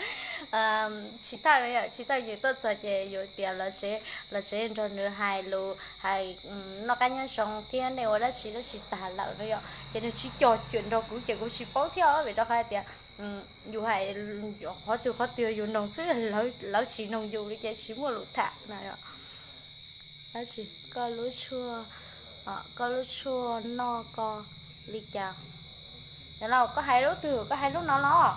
tsis tham na yom, tsis tham yus tuaj txog ces yus tias los tsev nrog nws hais lus hais noj qab nyob zoo thiab nej ua dab tsi dab tsi tag lawm na yom, ces nws tsis cog cuam nrog kuv ces kuv tsis paub thiab os, vim rau qhov hais tias yus hais qhov twg qhov twg yus noog xwb, lawv tsis noog yus li ces tsis muaj lus tham na yom. Tab sis koj lub tshuaj Koj lub tshuaj noj koj li cas? Yog los koj hais lub twg, koj hais lub no los?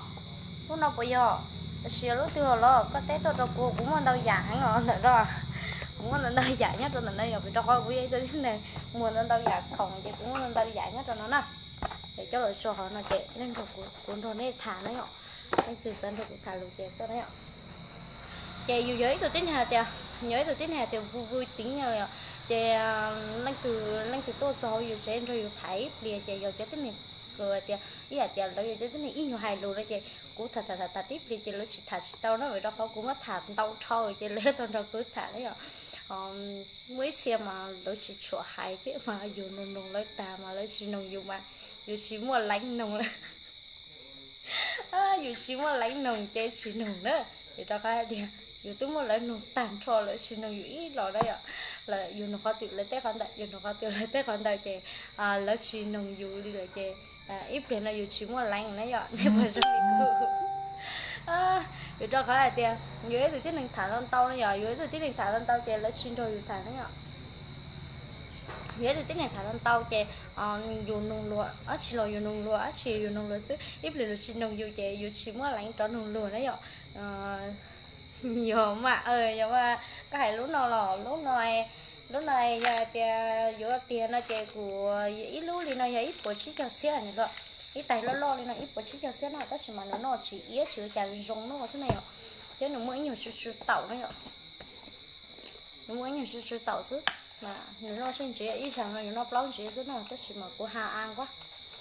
Lub no puas yog? Los sis yog lub twg los? Koj teb tuaj rau kuv, kuv muaj ntau yam heev os ntawm no. Kuv muaj ntau ntau yam nyob rau ntawm no yog vim rau qhov kuv yog ib tug tib neeg muag ntau ntau yam khoom ces kuv muaj ntau ntau yam nyob rau no na. Es coj los tso hauv no ces nej nrog kuv, kuv nrog nej tham na yom. Leej twg xav nrog kuv tham lus ces tuaj na yom. Ces yus yog ib tug tib neeg hais tias, yog ib tug tib neeg hais tias vui vui tib nyiab yom, ces leej twg leej twg tuaj txog hauv yus tsev nrog yus tham ib pliag ces yog cov tib neeg, kuv hais tias ib yam tias lawv yog cov tib neeg ib nyuag hais lus no ces kuv tham tham tham tham tib pliag ces lawv tsis tham tsis tau na, vim rau qhov kuv muab tham ntau dhau ces lawv tau nrog kuv tham na yom. Muaj ib txhia mas lawv tsis tshua hais thiab mas yus noog noog lawv tag mas lawv tsis noog yus mas yus tsis muaj leev noog lawm. Yus tsis muaj leev noog ces tsis noog na. Vim rau qhov hais tias yus twb muab lawv noog tag nrho lawv tsis noog yus ib los na yom. Yus noog qhov twg lawv teb qhov ntawd, yus noog qhov twg lawv teb qhov ntawd ces lawv tsis noog yus li lawm ces ib pliag no yus tsis muaj leev na yom, nej puas zoo li kuv? Vim rau qhov hais tias yus ib tug tib neeg tham tau ntau na yom, yus ib tug tib neeg tham tau ntau ces lawv tsis nrog yus tham na yom. Yus ib tug tib neeg tham tau ntau ces yus noog luag dab tsi los yus noog luag dab tsi yus noog luag xwb, ib pliag luag tsis noog yus ces yus tsis muaj leev rov noog luag na yom. Yog mas, yog mas koj hais lub no los lub no, lub no yog tias yuav tiag no ces kuv ib lub li no yog ib puas tsib caug txhiab na los, ib tais loj loj li no ib puas tsib caug txhiab no tab sis mas nws noj tsis iab tsis ua cas zoo noj xwb na yom. Thiab nws muaj ib nyuag tsw tsw taum na yom. Nws muaj ib nyuag tsw tsw taum xwb, nws noj seb ntsiav ib zaug no yus noj plaub ntsiav xwb no tab sis mas kuv ha a,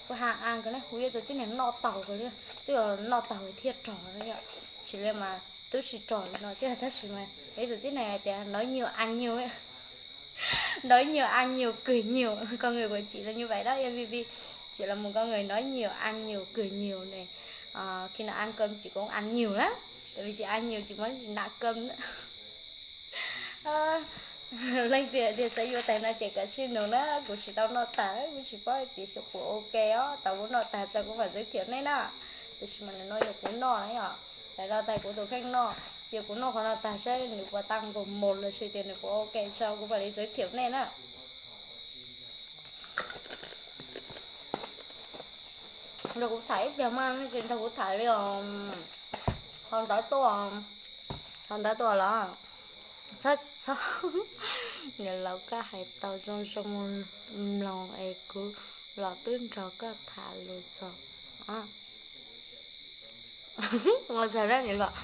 kuv ha a kawg ne, kuv yog tus tib neeg noj taug kawg li, twb yog noj taug thiaj rog na yom. Tsis li mas twb tsis rog li no thiab tab sis mas yog ib tus tib neeg hais tias nói nhiều ăn nhiều, nói nhiều ăn nhiều cười nhiều, con người của chị là như vậy đó em Vivi, chị là một con người nói nhiều ăn nhiều cười nhiều này, khi nào ăn cơm chị cũng ăn nhiều lắm, tại vì chị ăn nhiều chị mới nạp cơm. Leej twg tias xav yuav tais no ces kov sib nug na, kuv tsis tau noj tag kuv tsis paub tias xyov puas ok os, tau kuv noj tag txog kuv mam giới thiệu nej na. Tiam sis mas nws no yog kuv noj na yom, tais no tais kuv tus kheej noj, cia kuv noj qhov no tag saib nws puas tăng npaum mos los sis tias nws puas ok tso kuv mam li giới thiệu nej na. Nrog kuv tham ib pliag mas nej tsis nrog kuv tham li os. Qhov ntawd tuaj, qhov ntawd tuaj los txhob, txhob, niam laus koj hais tau zoo zoo mloog es kuv los twb nrog koj tham lus txog. Ua tsaug na niam laus,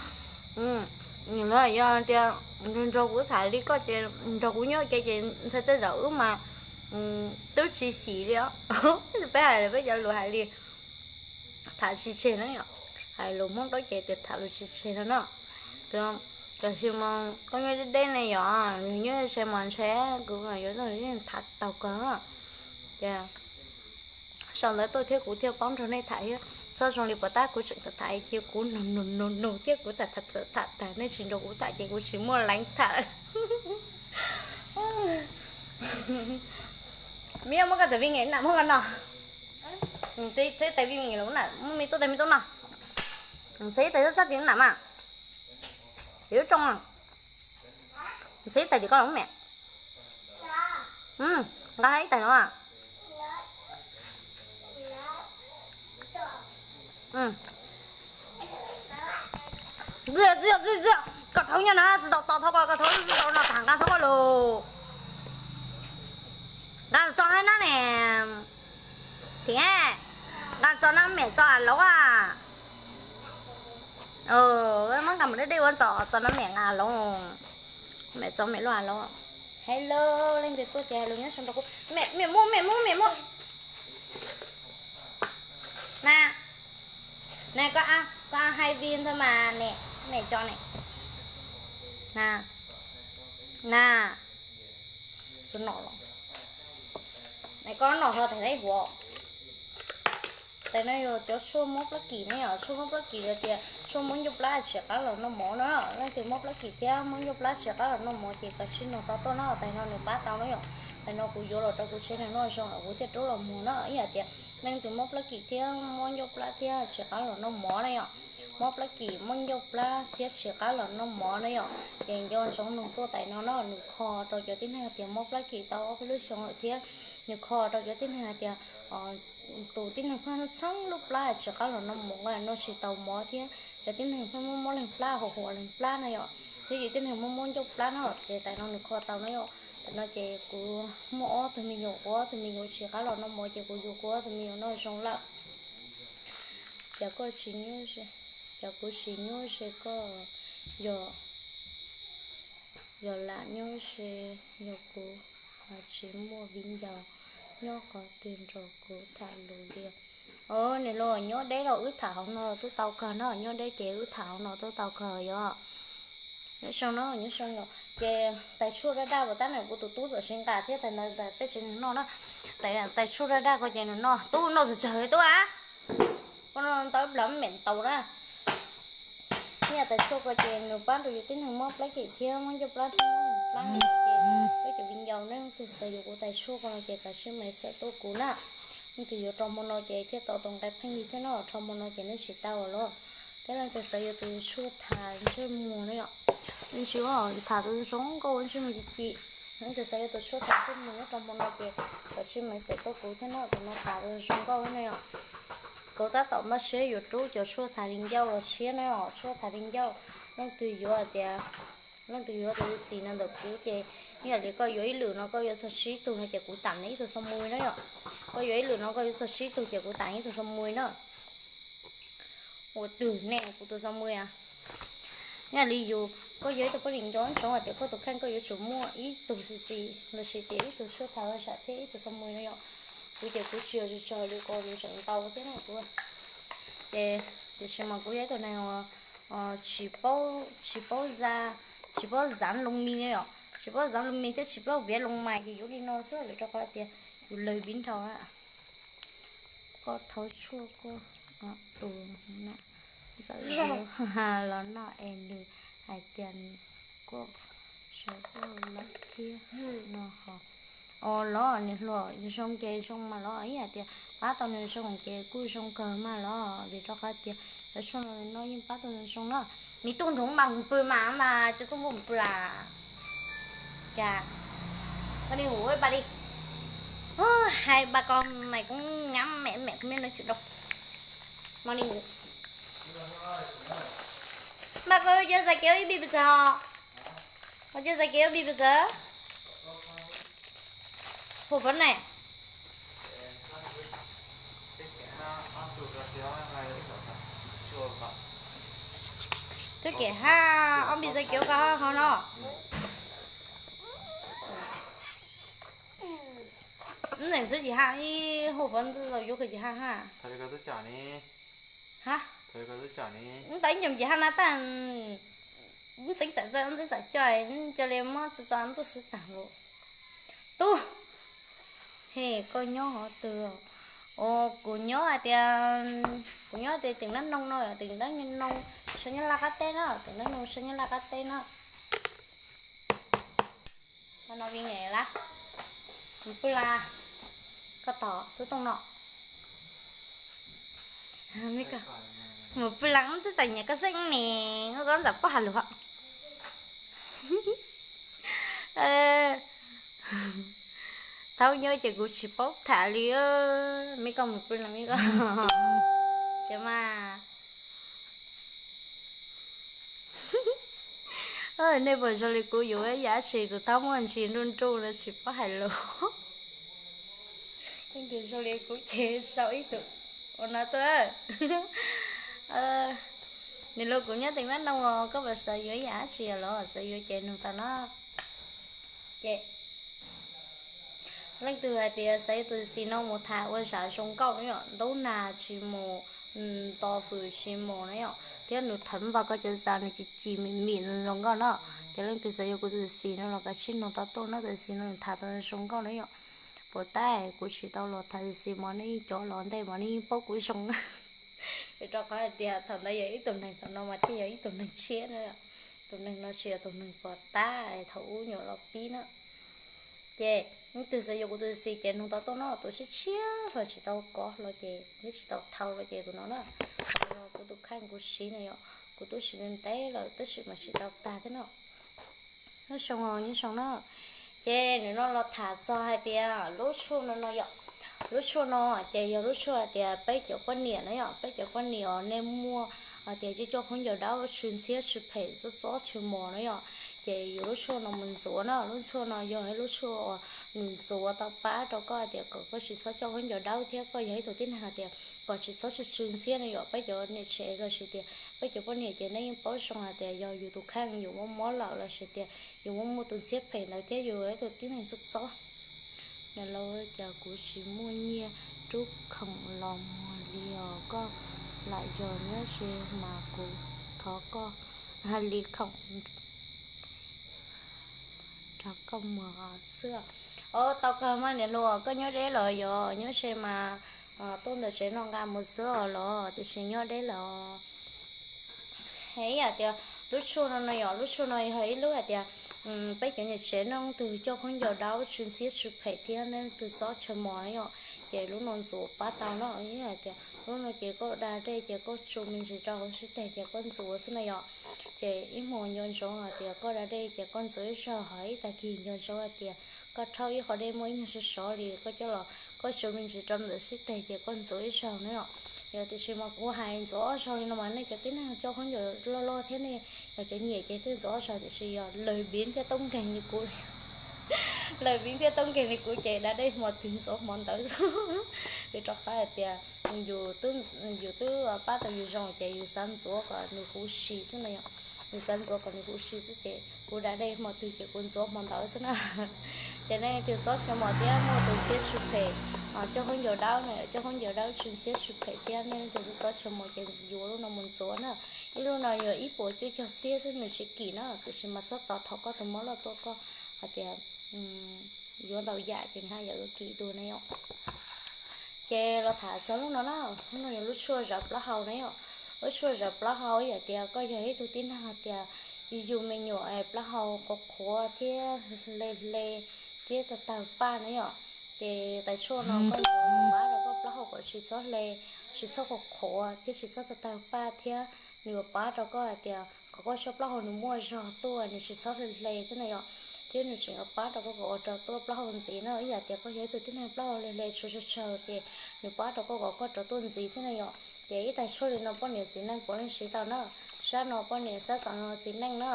niam laus yog tias nrog kuv tham li koj ces nrog kuv nyob ua ke ces ntshai tej zaum wb mas twb tsis xyim li os. Peb hais peb cov lus hais li tham tsis tseg na yom, hais lus Hmoob Dawb ces tias tham lus tsis tseg no na. Tiam sis mas koj nyob deb deb ne yom, nws nyob ze mas ntshe kuv yuav tham tau kawg. Ces sau ntawv tuaj thiab kuv thiaj paub nrog nej tham thiab. Txhob zoo li puas tab kuv tseem tham tham cia kuv nug nug nug nug thiab kuv tham tham tham tham nej tsis nrog kuv tham ces kuv tsis muaj leev tham. Mib muab koj tais vi ngeim nam muab koj no. Txhib tais vi ngeim los na, muab me tuaj tais me tuaj no. Txhib tais txhob txhob tis nam mas. Yus rooj, txhib tais tis koj los me. Nqa ib tais no. Txi txi txi txi, koj thaub nyob na, tsis tau tos thov koj, koj thaub tsis tau no tag nqa thov koj lus. Nqa tso hab na ne. Thiab nqa tso na mem tso a laub a. Muab nqa mus deb deb ua ntxo tso na mem nqa a laub. Mem tso mem luaj a laub. Hello, leej twg tuaj ces hais lus nyob saum nraum kuv. Mem, mem muab, mem muab, mem muab. Na, na koj, koj hais vim ntawd mas ne, mem tso ne. Na, na, xu nom los. Koj nom ho tais neb huav. Tais no yog cov tshuaj mob plab kim ne yom, tshuaj mob plab kim yog tias tshuaj mob ncauj plab tsis qab los noj mov na. Leej twg mob plab kim thiab mob ncauj plab tsis qab los noj mov ces koj sib nug tau tuaj na, tais no nws pab tau na yom. Tais no kuv yuav los rau kuv tsev neeg noj zoo kuv thiaj rub los muag na. Ib yam tias leej twg mob plab kim thiab mob ncauj plab thiab tsis qab los noj mov na yom, mob plab kim mob ncauj plab thiab tsis qab los noj mov na yom, ces nco ntsoov nug tuaj tais no na, nws kho rau cov tib neeg tias mob plab kim tau ob peb lub xyoo lawm thiab Nws kho rau cov tib neeg hais tias tus tib neeg pheej txheeb lub plab tsis qab los noj mov, noj tsis tau mov thiab cov tib neeg pheej muab muab leeg plab, hua hua leeg plab na yom, thiab cov tib neeg muab muab ncauj plab na, ces tam no nws kho tau na yom. Tam no ces kuv muaj ob tug me nyuam, kuv ob tug me nyuam tsis qab los noj mov ces kuv yuav kuv ob tug me nyuam noj zoo lawm. Ces koj tsis nyuaj, ces kuv tsis nyuaj ze koj, yog, yog lam nyuaj ze, yog kuv tsis muaj viv ncaus nyob qhov twg nrog kuv tham lus li. Os, nws los nyob deb los wb tham hauv no twb tau kawg na, nyob deb ces wb tham hauv no twb tau kawg yom. Nyob zoo na, nyob zoo yom. Ces tais tshuaj daj daj uas tab ntawd kuv tus tub txawm siv nqa thiab tais ntawd peb tsev nws noj na. Tais tshuaj daj daj ko ces nws noj, tub noj tsawg tsawg tub a. Koj noj ntau ib plag mem ntaus na. Nyiaj tais tshuaj ko ces nws pab rau yus tib neeg mob plab kim thiab mob ncauj plab thiab mob plab na ces peb cov viv ncaus nej leej twg xav yuav kuv tais tshuaj ko no ces kav tsij mam xaim tuaj kuv na. Leej twg yuav rau hmo no ces thiaj tau tus nqe pheej yig thiab no, rau hmo no ces nej tsis tau lawm. Thiab leej twg xav yuav tus tshuaj tham ntsej muag na yom, ntsej tham tus zoo nkauj ntsej muag ci ci. Leej twg xav yuav tus tshuaj tham ntsej muag nyob rau hmo no ces kav tsij mam xaim tuaj kuv thiab no, tus no tham tus zoo nkauj na yom. Kuv tab tom npaj siab yuav rub cov tshuaj tham li ncauj los tshiab na yom, tshuaj tham li ncauj. Leej twg yuav tias, leej twg yuav tus xim no ntawm kuv ces, ib yam li koj yuav ib lwm no koj yuav txog tsib tug no ces kuv tam nws ib tug xo mus na yom. Koj yuav ib lwm no koj yuav txog tsib tug ces kuv tam nws ib tug xo mus na. Ua twg ne, kuv tus xo mus a? Ib yam li yus, koj yuav ib tug poj niam nco ntsoov hais tias koj tus kheej koj yuav tsum muaj ib tug xim xim lossis tias ib tug tshuaj tham ua sam thiab ib tug xo mus no yom. Kuv ces kuv tsis yog tsis tsaug li ko nws tseem ntau thiab na kuv. Ces tiam sis mas kuv yog ib tug neeg tsis paub, tsis paub za, tsis paub zav loo mis yom, tsis paub zav loo mis thiab tsis paub viav loo mais ces yuav li no xwb vim rau qhov tias yus lawg viv nrau na. Koj thauv tshuaj koj tus ntxawm los noj es nws hais tias koj sawv koj lawm thiab no ho. Os los nws hluas zoo ces zoo mas los ib yam tias pab tau nws zoo ces kuj zoo kawg mas los vim rau qhov tias cov tshuaj no noj yeej pab tau zoo na. Mis tuj nroov mas mus pw mas mas tsis tuaj nkuj mus pw las. Cas, con đi ngủ với ba đi. Ôi, hai ba con mày cũng ngắm mẹ, mẹ cũng biết nói chuyện đâu. Mau đi ngủ. Mà con chưa giải cứu ib pis pizza hả? Con chưa giải cứu ib pis pizza? Hộp phấn này. Twb kem ha, ob pis pizza kiav ko hauv no. Ntxeev xwb tsis ha, ib hoob fov ntxwv zaus yuav kawg tsis ha ha. Ha? Ntawd ib nyuag tsis ha na tab, ntxeev txawm, ntxeev txawm coj, coj li muab txo txo ntuj xwb tag nkaus. Tub, he koj nyob hov twg? Ua kuv nyob hais tias, kuv nyob tias teem dab noog no, teem dab noog sab Nyab Laj qab teb na, teem dab noog sab Nyab Laj qab teb na. Koj no vi nge la, mus pw la, koj tos xub tooj no. Mus pw la, twb txais nyiam koj xeeb ne, koj ntxam pob ha lug. Thaub nyob ces kuv tsis paub tham li, me koj mus pw la me koj. Ces mas, nej puas zoo li kuv yuav ib yam tsi tus thaub muaj ntsis nruj nruj no tsis paub hais lus. Leej twg zoo li kuv ces sau ib tug ua no tuaj. Nws los kuv nyob teem dab noog, koj puas xav yuav ib yam dab tsi los xav yuav ces nug tau no. Ces leej twg hais tias xav yuav tus xis no mus tham ua zam zoo nkauj no yom, ntub nag tsis mus, nto fws tsis mus na yom, thiab nws thawm npas koj cov zam nws ci ci mim mim zoo nkauj na. Ces leej twg xav yuav kuv tus xis no los kav tsij nug tau tuaj na, tus xis no nws tham tau zoo nkauj na yom. Puas tab kuv tsis tau los tham xis mas nej cov los ntej mas nej yeej paub kuv zoo. Vim rau qhov hais tias thaum ntawd yog ib tug neeg, thaum no mas thiaj yog ib tug neeg tshiab na. Tus neeg no tsis yog tus neeg puas tab thaum ub nyuam los pib na. Ces leej twg xav yuav kuv tus xis ces nug tau tuaj no, tus tshiab tshiab hlo tsis tau kov hlo ces thiab tsis tau thau hlo ces tus no na. Kuv tus kheej kuv siv na yom, kuv twb siv ntev ntev lawm tab sis mas tsis tau tag thiab no. Nyob zoo, nyob zoo na. Ces nws no los tham txog hais tias lub tshuaj no no yom, lub tshuaj no ces yog lub tshuaj hais tias peb cov poj niam na yom, peb cov poj niam uas nej muaj hais tias coj coj khaub ncaws dawb tsw ntxhiab tsw phem txob txob tsw mos na yom, ces yuav lub tshuaj no mus ntxuav na. Lub tshuaj no yog ib lub tshuaj uas nws ntxuav tau pab rau koj hais tias kom koj tsis txhob coj khaub ncaws dawb thiab koj yog ib tug tib neeg hais tias kom tsis txhob tsw tsw ntxhiab no yom. Peb cov niam tsev los sis tias peb cov poj niam ces nej yeej paub zoo hais tias yog yus tus kheej yus mob mob lawm los sis tias yus muaj muaj tus ntxhiab phem ntawd thiab yus ib tug tib neeg txob txob. Niam laus, cas kuv tsis muaj nyiaj rub khoom los muag li os, koj lam yog nyob ze mas kuv thov koj hais li khoom rau koj muag xwb. Ov, tau kawg mas niam hluas, koj nyob deb los yog nyob ze mas tuaj ntawm tsev no nqa mus xwb os los tiam sis nyob deb los. Ib yam tias lub tshuaj no no yom, lub tshuaj no yog ib lub hais tias peb cov niam tsev no leej twg coj khaub ncaws dawb tsw ntxhiab tsw phem thiab leej twg txob tsw mos na yom, ces lub no ntxuav pab tau no. Ib yam tias lub no ces koj da dej ces koj tsu me ntsis rau hauv sib teg ces koj ntxuav xwb na yom. Ces ib hmo nco ntsoov hais tias koj da dej ces koj ntxuav ib zaug, ho ib tag kis nco ntsoov hais tias koj rhaub ib qho dej muaj ib nyuag sov sov li koj coj los koj tsu me ntsis rau ntawm sib teg ces koj ntxuav ib zaug na yom. Yog tiam sis mas kuv hais ntxuav ob zaug li no mas nej cov tib neeg coj khaub ncaws loj loj thiab nej yog cov nyiam ces thiaj ntxuav ob zaug, tiam sis yog lawg npiv thiaj toob nkeeg li kuv, lawg npiv thiaj toob nkeeg li kuv ces da dej hmo twg ntxuav hmo ntawd. Vim rau qhov hais tias yus twb pab tau yus zoo ces yus xav ntxuav kom nws huv si xwb na yom. Yus xav ntxuav kom nws huv si xwb ces kuv da dej hmo twg ces kuv ntxuav hmo ntawd xwb na. Ces nej leej twg txob tsw mos thiab muaj tus ntxhiab tsw phem, coj khaub ncaws dawb na, coj khaub ncaws dawb tsw ntxhiab tsw phem thiab nej leej twg txob tsw mos ces yuav lub no mus ntxuav na. Ib lub no yog ib puas cuaj caug txhiab xwb, nws tsis kim na, tiam sis mas txhob tos thaum koj tus mob loj tuaj koj hais tias yuav ntau yam ces nws haj yam yuav kim dua na yom. Ces los tham txog lub no na, lub no yog lub tshuaj zawv plaub hau na yom. Lub tshuaj zawv plaub hau ib yam tias koj yog ib tug tib neeg hais tias yug me nyuam es plaub hau qhuav qhuav thiab hle hle thiab tawg tawg paj na yom. Ces tais tshuaj no koj ntxuav pab rau koj plaub hau kom tsis txhob hle, tsis txhob qhuav qhuav thiab tsis txhob tawg tawg paj thiab nws yuav pab rau koj hais tias kom koj tsob plaub hau nws muaj zog tuaj, nws tsis txhob hle hle thiab na yom. Thiab nws tseem yuav pab rau koj kom ua rau tuaj plaub hau ntxiv na. Ib yam tias koj yog ib tug tib neeg plaub hau hle hle tshuav tsawg tsawg ces nws pab rau koj kom koj rov tuaj ntxiv thiab na yom. Ces ib tais tshuaj li no poj niam txiv neej puav leej siv tau na, sab no poj niam, sab tom no txiv neej na.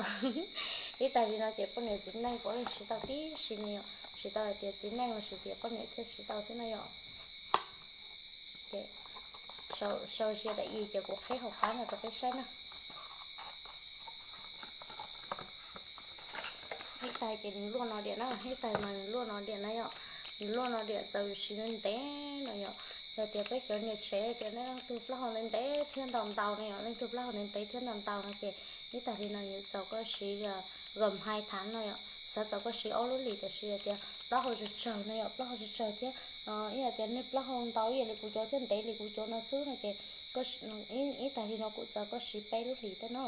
Ib tais li no ces poj niam txiv neej puav leej siv tau tib si na yom, tsis tau hais tias txiv neej los sis tias poj niam thiaj siv tau xwb na yom. Ces sau zia daim i ces kuv qhib hauv qab no rau peb saib na. Ib tais ces nws luaj no diam na, ib tais mas nws luaj no diam na yom. Nws luaj no diam txawm yus siv ntev ntev no yom. Yog tias peb cov niam tsev tias nej leej twg plaub hau ntev ntev thiab ntau ntau no yom, leej twg plaub hau ntev ntev thiab ntau ntau no ces ib tais li no yus txaus koj siv gom hais thav no yom, xav txaus koj siv ob lub lis, tiam sis yog tias plaub hau tsawg tsawg no yom, plaub hau tsawg tsawg thiab ib yam tias nej plaub hau ntau ib yam li kuv cov thiab ntev li kuv cov no xwb no ces ib tais li no kuv txaus koj siv peb lub hlis tej no,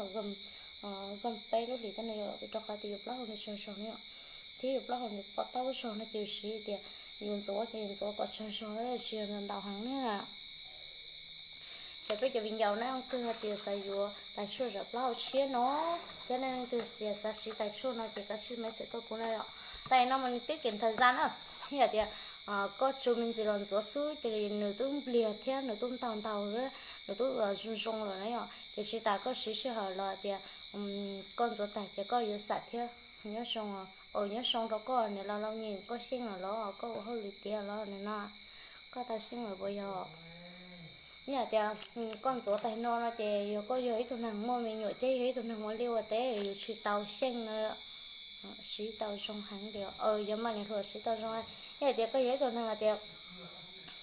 gom peb lub hlis tej no yom, vim rau qhov tias yus plaub hau nws tsawg zog no yom, thiab yus plaub hau nws pom taub zog no ces yus siv tias yus ntxuav ces yus ntxuav kom tsawg zog tsis yog ntau heev na. Ces peb cov viv ncaus na, leej twg hais tias xav yuav tais tshuaj zawv plaub hau tshiab no thiab nej leej twg tias xav siv tais tshuaj no ces kav tsij message tuaj kuv na yom. Tais no mas nws tiết kiệm thời gian na, yog tias koj tsu me ntsis los ntxuav xwb ces nws twb npliag thiab nws twb ntau ntau, nws twb zoo zoo lawm na yom. Ces tsis tas koj siv sij hawm los tias koj ntxuav tag ces koj yuav xam thiab. Nyob zoo, nyob zoo rau koj niam laus Lauj Nyeem, koj xyeej lawm los koj ua hauj lwm tiav los no, koj tau xyeej lawm puas yog? Ib yam tias koj ntxuav tais no no ces yog koj yog ib tug neeg muaj me nyuam thiab yog ib tug neeg ua liaj ua teb yus tsis tau xyeej no, siv tau zoo heev tias yog mas niam hluas siv tau zoo. Ib yam tias koj yog ib tug neeg hais tias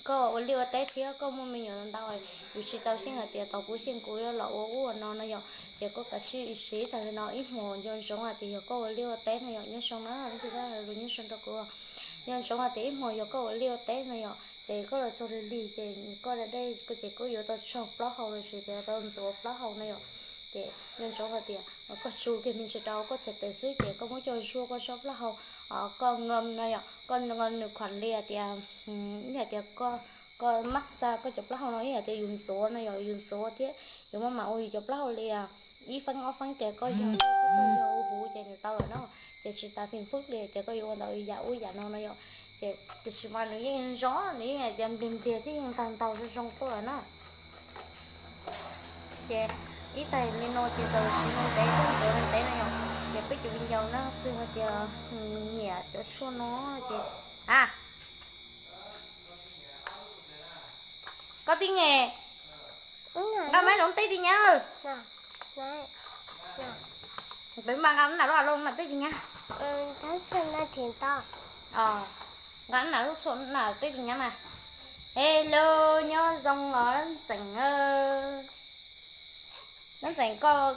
koj ua liaj ua teb thiab koj muaj me nyuam ntau, yus tsis tau xyeej hais tias tos kuv xyeej kuv yuav los ua ub ua no no yom, ces koj kav tsij siv ib tag li no ib hmos nco ntsoov hais tias yog koj ua liaj ua teb no yom. Nyob zoo na, leej twg lus nyob zoo rau kuv, nco ntsoov hais tias ib hmos yog koj ua liaj ua teb no yom, ces koj los txog lig lig ces koj da dej ces koj yuav tau tsaug plaub hau los sis tias tau ntxuav plaub hau no yom. Ces nco ntsoov hais tias koj tsu kiag me ntsis rau koj txhais tes xwb ces koj muab coj zuaj koj tsob plaub hau, koj nqa no yom, koj nqa nws khuam li hais tias, ib yam tias koj mab xa koj cov plaub hau no ib yam tias yus ntxuav no yom, yus ntxuav thiab yus maj mam ua yus cov plaub hau li ib feeb ob feeb ces koj yog, koj yog huv ces nws tau lawm no, ces tsis tas fim fwb li ces koj yuav ua ntawm yam ub yam no no yom. Ces tiam sis mas nws yeej zoo, nws yeej hais tias npliag npliag thiab yeej ntag ntau zoo zoo tuaj lawm na. Ces ib taig li no ces txawm siv ntev thiab ntxuav ntev no yom. Ces peb cov viv ncaus na twg hais tias nyiam cov tshuaj no ces, a, koj tij Nge, nqa maiv hloov teb tig nyab. Peb mas nqa lub nam lub a lub nam teb tig nyab. Nqa lub nam lub tshuaj nam teb tig nyab na. Hello, nyob zoo os Ntxeem. Nyob Ntxeem,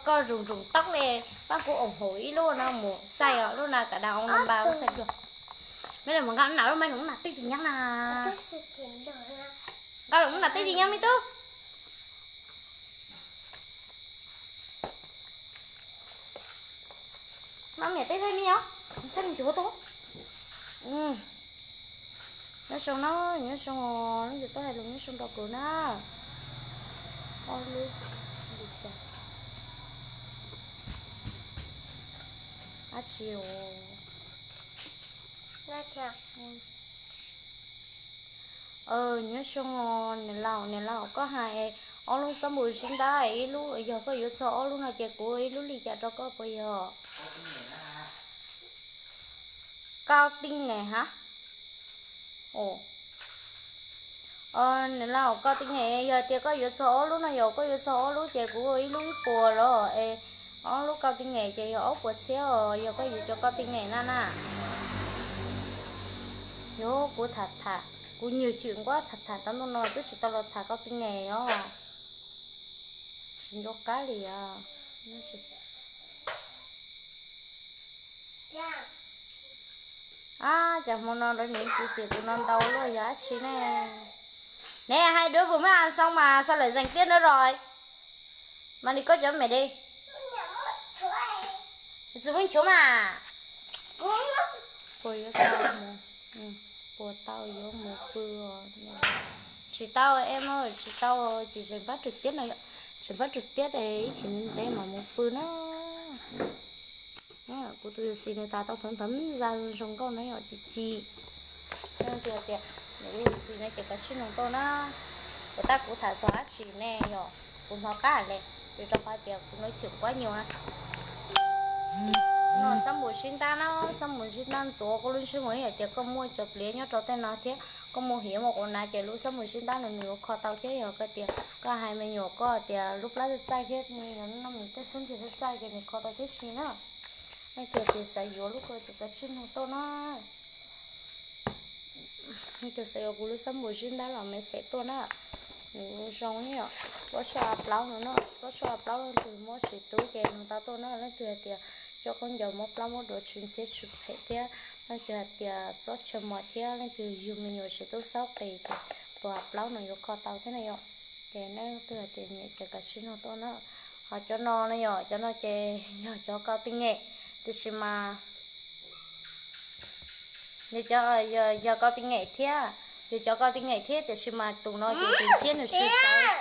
koj zoom zoom toob li, pab kuv ủng hộ ib lub no mus xaij os, lub na kav dam oo no npa xaij dua. Meb los nqa lub nam lub maiv hloov nam teb tig nyab na. Nqa hloov nam teb tig nyab me tub. Maj mam teb thaij me os, saib me tus huab tub. Nyob zoo no, nyob zoo os, leej twg tuaj hais lus nyob zoo rau kuv na. Ob lub li cas? Dab tsi os? Nyob zoo niam laus, niam laus koj hais ob lub xab npum sib ntab, ib lub yog koj yuav txog ob lub no ces kuv ua ib lub li cas rau koj puas yog? Koj tij Nge hab. Niam laus, koj tij Nge, yog tias koj yuav txog ob lub no, yog koj yuav txog ob lub ces kuv ua ib lub ib puas los es, ob lub koj tij Nge ces yog ob puas txhiab os, yog koj yuav cov koj tij Nge na na. Yog kuv tham tham, kuv nyuag cwm nquab tham tham tau ntuj no twb tsis tau los tham koj tij Nge os. Tsis nco qab li os. Ab, cas hmo no lawv niam txiv xim kuv no ntau luaj yog dab tsi ne? Neb hais dua vus mab a xoo mas xav lawm zees tiab na roi. Mas li koj cov mem de. Tsis muaj nchuav mas. Puas yuav tau mus, puas tau yuav mus pw os? Tsis tau em, tsis tau, tsis zeem fab rwg tiab no, zeem fab rwg tiab ib chim ntev mas mus pw na. Kuv tus yawm xis nws tas tau thov ntawv za zoo nkauj na yom, ci ci. Leej twg hais tias nws tus yawm xis no ces kav tsij nug tuaj na. Puas tab kuv tham txog dab tsi ne yom, kuv hnov qab le, vim rau qhov tias kuv hnov cwm quab nyuag na. No xab npum sib ntab na, xab npum sib ntab ntxuav koj lub ntsej muag, yog tias koj muaj cov pliav nyob rau tej no thiab koj muaj hiav muaj quav na ces lub xab npum sib ntab no nws yuav kho tau thiab. Yog koj tias koj hais me nyuam koj tias lub plab txaij txaij thiab noj me tej xub ntiag txaij txaij ces nws kho tau thiab si na. Leej twg tias xav yuav lub ko ces kav tsij nug tuaj na. Leej twg xav yuav kuv lub xab npum sib ntab los me xem tuaj na. Nws zoo yom, plaub tshuaj a plaub no na, plaub tshuaj a plaub leej twg muab tsis tub ces nug tau tuaj na. Leej twg hais tias coj khaub ncaws muab plaub muab duav tshwm ntxhiab tshwm phem thiab, leej twg hais tias txob chaw mos thiab leej twg yug me nyuam tsis tub xaub qis ces tus a plaub no yuav kho tau thiab na yom. Ces leej twg hais tias nyiam ces kav tsij nug tuaj na. Ho cov no na yom, cov no ces yog cov kau tij Nge, tiam sis mas yog cov, yog kau tij Nge thiab, yog cov kau tij Nge thiab tiam sis mas tus no ces tus ntxhiab nws tshwm txawv,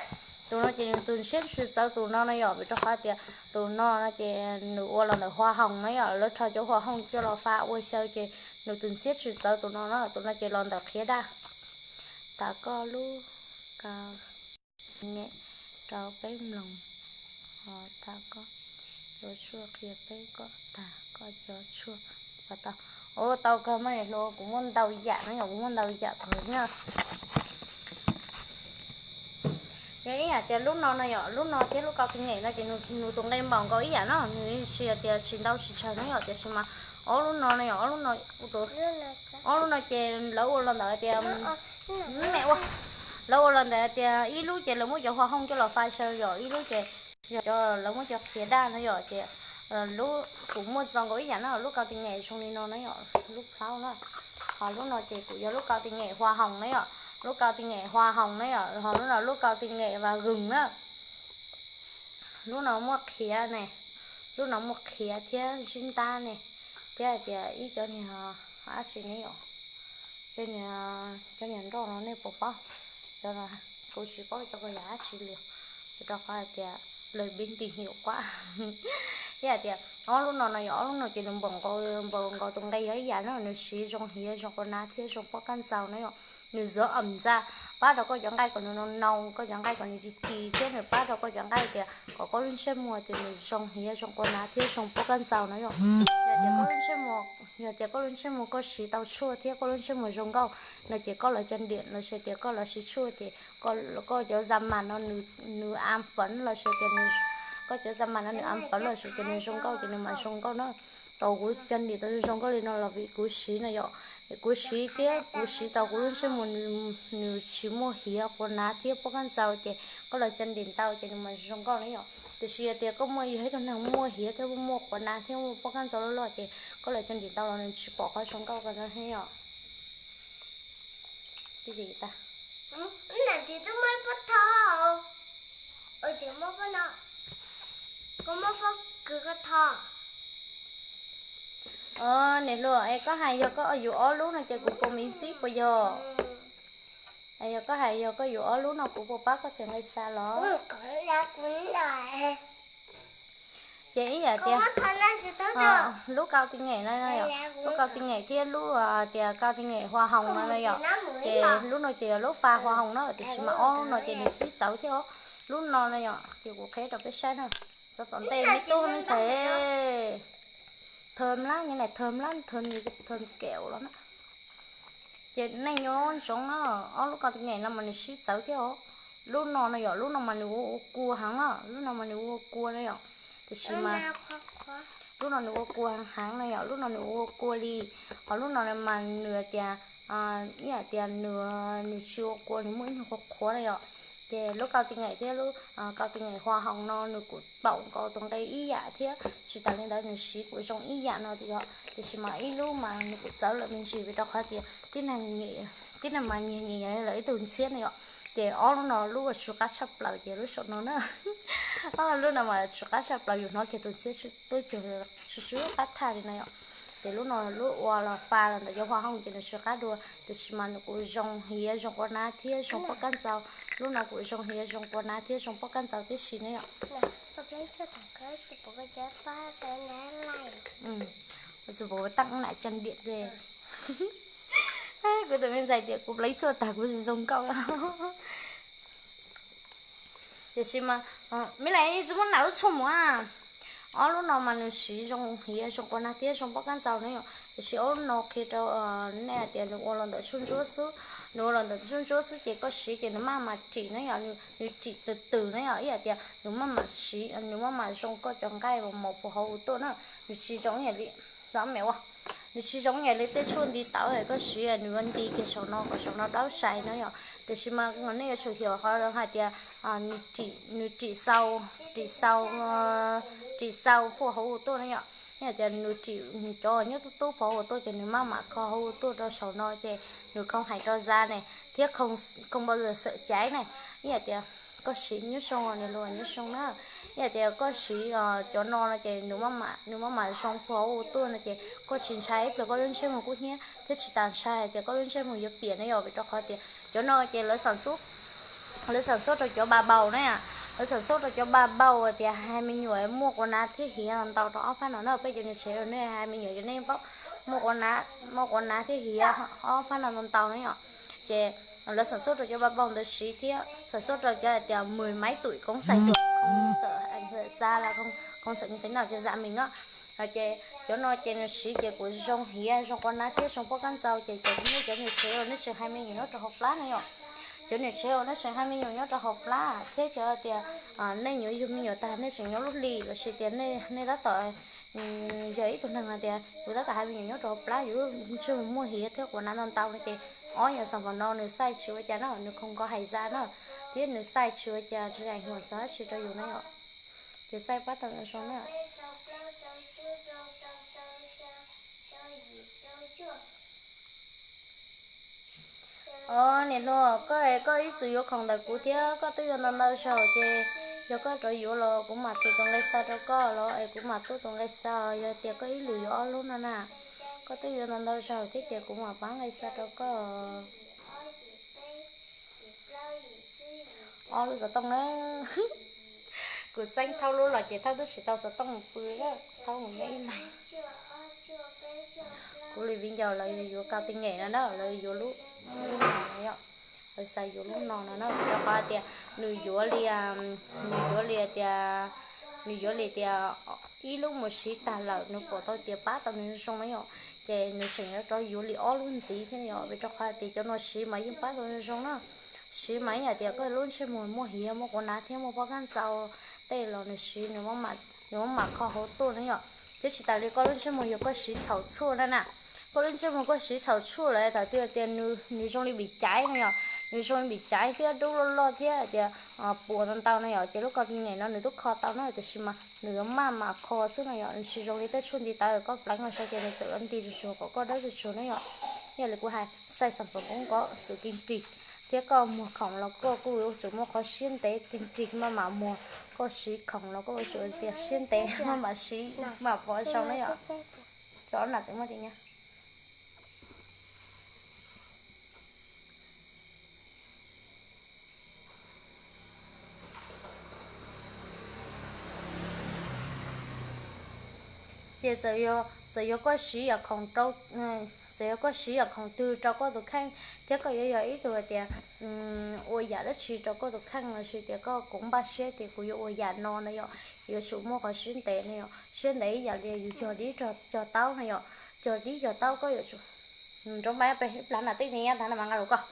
tus no ces nws tus ntxhiab tshwm txawv tus no na yom, vim rau qhov tias tus no no ces nws ua los ntawm hua hoom na yom, lawv rho cov hua hoom coj los fa ua xyaw ces nws tus ntxhiab tshwm txawv tus no na, tus no ces los ntawm qhiav daj. Tham koj lub kau tij Nge rau peb mloog, ho tham koj cov tshuaj qhia peb koj tag koj cov tshuaj puas tau. Ua tau kawg mas hluas, kuv muaj ntau yam no yom, kuv muaj ntau yam kawg na. Yog ib yam tias lub no no yom, lub no thiab lub kau tij Nge no ces nws tus nqe npaum nkaus ib yam no, nws tsis hais tias tsis ntau tsis tsawg no yom, tiam sis mas ob lub no no yom, ob lub no, ob lub no ces lawv ua los ntawm tias, me ua, lawv ua los ntawm tias ib lub ces lawv muab cov hua hoom coj los fa xyaw yom, ib lub ces yog cov lawv muab cov qhiav daj no yom, ces lub kuv muaj txo nkaus ib yam no, lub kau tij Nge zoo li no na yom, lub plaub na. Ho lub no ces kuv yog lub kau tij Nge hua hoom na yom, lub kau tij Nge hua hoom na yom, ho lub no lub kau tij Nge va gws na. Lub no muaj qhiav ne, lub no muaj qhiav thiab sib ntab ne, thiab hais tias ib cov niag dab tsi ne yom, cov niag nroj no nej puas paub? Cov no kuv tsis paub cov ko yog dab tsi li, rau qhov hais tias Lawv peb nti hiv quaj. Ib yam tias ob lub no no yog ob lub no ces nws npaum nkaus, npaum nkaus tus nqe yog ib yam no, nws siv zoo hiav zoo quas nav thiab zoo poj kab ntxaus no yom. Nws zuav am ntxa pab rau koj cov nqaij kom nws noo noo, koj cov nqaij kom nws ci ci thiab nws pab rau koj cov nqaij tias kom koj lub ntsej muag tias nws zoo hiav zoo quas nav thiab zoo poj kab ntxaus no yom. Yog tias koj lub ntsej muag, yog tias koj lub ntsej muag koj siv tau tshuaj thiab koj lub ntsej muag zoo nkauj no ces koj los cam diam los sis tias koj los siv tshuaj ces koj cov za mas no nws a fam los sis tias koj cov za mas no nws a fam los sis tias nws zoo nkauj ces nws mam zoo nkauj na. Tau kuv cam diam tau zoo nkauj li no los vim kuv siv no yom. Kuv siv thiab kuv siv tau kuv lub ntsej muag nws tsis muaj hiav quas nav thiab poj kab ntxaus ces koj los cam diam ntau ces nws mam zoo nkauj na yom. Tiam sis yog tias koj muaj, yog ib tug neeg muaj hiav thiab muaj quas nav thiab muaj poj kab ntxaus loj loj ces koj los cam diam ntau los nws tsis pom qhov zoo nkauj ko no thiab yom. Niam hluas, es koj hais yog koj yuav ob lub no ces kuv puas me xib puas yog? Yog koj hais yog koj yuav ob lub no kuv puas pab koj tias nqe xa los? Ces ib yam tias lub kau ti ngeem no, lub kau ti ngeem thiab lub tias kau ti ngeem hua hoos no no yom. Ces lub no ces yog lub fa hua hoos na, tiam sis mas ob lub no ces nws sib txawv thiab os. Lub no no yom, ces kuv qhia rau peb saib na. Txog tom ntej me tub me ntxhais, thơm lắm, cái này thơm lắm, thơm như cái thơm kẹo lắm á. Ces nej nyob ntsoov na, ob lub kau ti ngeem no mas nws sib txawv thiab os. Lub no no yom, lub no mas nws ua kua heev na, lub no mas nws ua kua no yom. Tiam sis mas lub no nws ua kua heev heev no yom, lub no nws ua kua li. Ho lub no mas nws tias, ib yam tias nws, nws tsis ua kua, nws muaj ib nyuag qhuav qhuav na yom. Ces lub kau ti ngeem thiab lub kau ti ngeem hua hoos no nws kuj paum nkaus tus nqe ib yam thiab, tsis tas li ntawd nws siv kuj zoo ib yam no yom. Tiam sis mas ib lub mas nws kuj txawv lawm me ntsis vim rau qhov tias tib neeg mas nyias nyias yog lawv ib tug ntxhiab na yom. Ces ob lub no lub uas tsw qab tshaj plaws ces lub saum no na. Lub no mas tsw qab tshaj plaws, yus hnov kiag tus ntxhiab tub cuag tsw tsw qab thaj li no yom. Ces lub no lub ua los fa los ntawm cov hua hoos ces nws tsw qab dua, tiam sis mas nws kuj zoo hiav zoo quas nav thiab zoo poj kab ntxaus. Lub no kuj zoo hiav zoo quas nav thiab zoo poj kab ntxaus tib si na yom. Txi puv tag nam cam diam tes. Kuv tus me ntxhais tias kuv pleev tshuaj tag kuv zoo nkauj. Tiam sis mas, me leej tsis muab nam lub tshuaj mus a. Ob lub no mas nws siv zoo hiav zoo quas nav thiab zoo poj kab ntxaus na yom. Tiam sis ob lub no qhia rau nej hais tias nws ua los ntawm tshuaj ntsuab xwb, nws ua los ntawm tshuaj ntsuab xwb ces koj siv ces nws maj mam rim na yom, nws rim tws tws na yom, ib yam tias nws maj mam siv, nws maj mam zoo koj cov nqaij uas mos puag hauv ua tuaj na, nws tsis zoo ib yam li, me ua, nws tsis zoo ib yam li tej tshuaj nti tawv es koj siv nws yuav nti kiag saum no kom saum no daub sai na yom. Tiam sis mas nej yuav tsum xyaum qhov hais tias nws rim xau, rim xau, rim xau puag hauv ua tuaj na yom. Ib yam tias nws rim cov nyob tub tub puag hauv ua tuaj ces nws maj mam kho hauv ua tuaj rau saum no ces nws khoom hais rau za ne, thiab khoom npau xawm caiv ne. Ib yam tias koj siv nyob zoo, niam hluas nyob zoo na. Ib yam tias koj siv cov no no ces nws maj mam zoo puag hauv ua tuaj no ces koj tsis ntshai ib pliag koj lub ntsej muag kub hnyiab thiab tsis tas ntshai hais tias koj lub ntsej muag yuav piam na yom, vim rau qhov tias cov no ces lawv xam xub, lawv xam xub rau cov ba baus na, lawv xam xub rau cov ba baus tias hais me nyuam muaj quas nav thiab hiav ntau rau ob phab no na. Peb cov niam tsev nej hais me nyuam cov nej paub muaj quas nav, muaj quas nav thiab hiav ob phab no ntau ntau na yom. Ces lawv xam xub rau cov ba baus ntawd siv thiab xam xub rau cov hais tias mười mấy tuổi cũng xài được, không sợ ảnh hưởng da là không, không sợ như thế nào cho da mình á. Ces cov no ces nws siv ces kuj zoo hiav zoo quas nav thiab zoo poj kab ntxaus ces cov nej cov niam tsev uas nej tseem hais me nyuam nyob rau hauv plab na yom. Cov niam tsev uas nej tseem hais me nyuam nyob rau hauv plab thiab cov tias nej nyuam yug me nyuam tag nej tseem nyob lub hli los sis tias nej tab tom yog ib tug neeg hais tias yus tab tom hais me nyuam nyob rau hauv plab yus ntsej muag muaj hiav thiab quas nav ntau ntau no ces ob yam xas phom no nws xaij tsis ua cas na, nws khoom nkaus hais za na, thiab nws xaij tsis ua cas tsis hais huam txog dab tsi rau yus na yom. Ces xaij pab tau zoo na. Os niam hluas, koj es koj ib txwm yuav khoom ntawm kuv thiab koj twb yuav ntau ntau zaug ces yog koj rov yuav los kuv mam tus tus nqe xa rau koj los es kuv mam tuaj tus nqe xa, yog tias koj ib lwm yuav ob lub no na, koj twb yuav ntau ntau zaug thiab ces kuv mam pab nqe xa rau koj. Ob lub xov tooj na. Kuv txeeb Thaub lub los ces Thaub twb tsis tau xov tooj mus pw, Thaub mus nyob ib leeg. Kuv li viv ncaus lawv yuav kau tej nyem no na, lawv yuav lub, lub no no yom. Lawv xav yuav lub no no na, rau qhov tias nws yuav li, nws yuav li tias, nws yuav li tias ib lub mus siv tag lawm nws pom tau tias pab tau nws zoo na yom, ces nws tseem yuav rov yuav li ob lub ntxiv thiab yom, vim rau qhov tias cov no siv mas yeej pab tau nws zoo na. Siv mas ib yam tias koj lub ntsej muag muaj hiav muaj quav nav thiab muaj pob kab ntxau tej los nws siv, nws maj mam kho hauv tuaj na yom. Thiab tsis tas li koj lub ntsej muag yog koj siv txhaum tshuaj na na, koj lub ntsej muag koj siv txhaum tshuaj lawm thaum twg tias nws zoo li vim caiv no yom, nws zoo li vim caiv thiab dub loj loj thiab tias puas ntau ntau no yom, ces lub kau ti nyem no nws twb kho tau na, tiam sis mas nws yuav maj mam kho xwb no yom, nws tsis zoo li tej tshuaj nti tawv koj pleev los saib ces nws txawm yuav nti tsuag tsuag kom koj dawb tsuag tsuag na yom. Yog li kuv hais xais xam pom koob kov xwm kiv ris thiab koj muag khoom los koj kuj yuav tsum muaj qhov siab ntev kiv ris maj mam muag, koj siv khoom los koj yuav tsum tias siab ntev maj mam siv mam pom zoo na yom. Cov na txawm muaj li nyob. Ces txawm, txawm yuav koj siv yam khoom rau, txawm yuav koj siv yam khoom twg rau koj tus kheej thiab koj yuav yog ib tug hais tias ua yam dab tsi rau koj tus kheej los sis tias koj kuv npaj siab tias kuv yuav ua yam no na yom, yuav tsum muaj qhov siab ntev na yom, siab ntev ib yam li yus cog dib cog taub na yom, cog dib cog taub koj yuav tsum, nrov npa pe ib plag na tej ni nyob tag no mas nqa lus koj.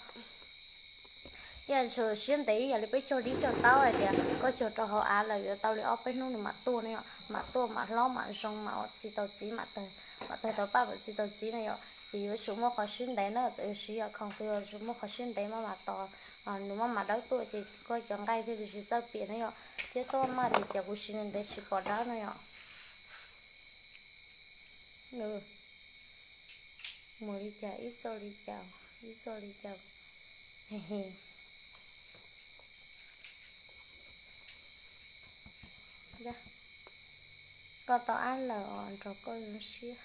Ces siab ntev ib yam li peb cog dib cog taub hais tias koj cog rau hauv av lawm yuav tau li ob peb hnub nws mam tuaj ne yom, mam tuaj mam hlob mam zoo mam txi tau txiv, mam tawg tau paj mam txi tau txiv ne yom. Ces yuav tsum muaj qhov siab ntev na, txawm yog siv yam khoom twg yuav tsum muaj qhov siab ntev maj mam tos nws maj mam dawb tuaj ces koj cov nqaij thiaj li tsis txawj piam ne yom. Thiab txhob maj tias kuv siv ntev ntev tsis pom dawb no yom. Mus li cas ib txoj li cas, ib txoj li cas. Koj tau ab lawm os, nrog koj zoo siab.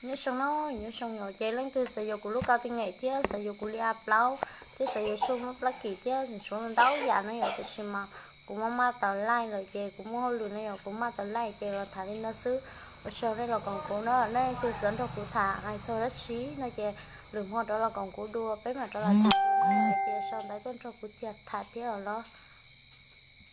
Nyob zoo no, nyob zoo yom, ces leej twg xav yuav kuv lub kau ti nyem thiab xav yuav kuv li a plaub thiab xav yuav tshuaj muab plab kim thiab tsuav ntau yam no yom, tiam sis mas kuv maj maj tawm laij lawm ces kuv muaj hauj lwm no yom, kuv maj tawm laij ces los tham li no xwb. Ua tsaug nej los koom kuv na, nej leej twg xav nrog kuv tham hais txog dab tsi no ces lwm hmo rov los koom kuv dua peb mam rov los tham dua na, ces sau ntawv tuaj nrog kuv thiaj tham thiab os los.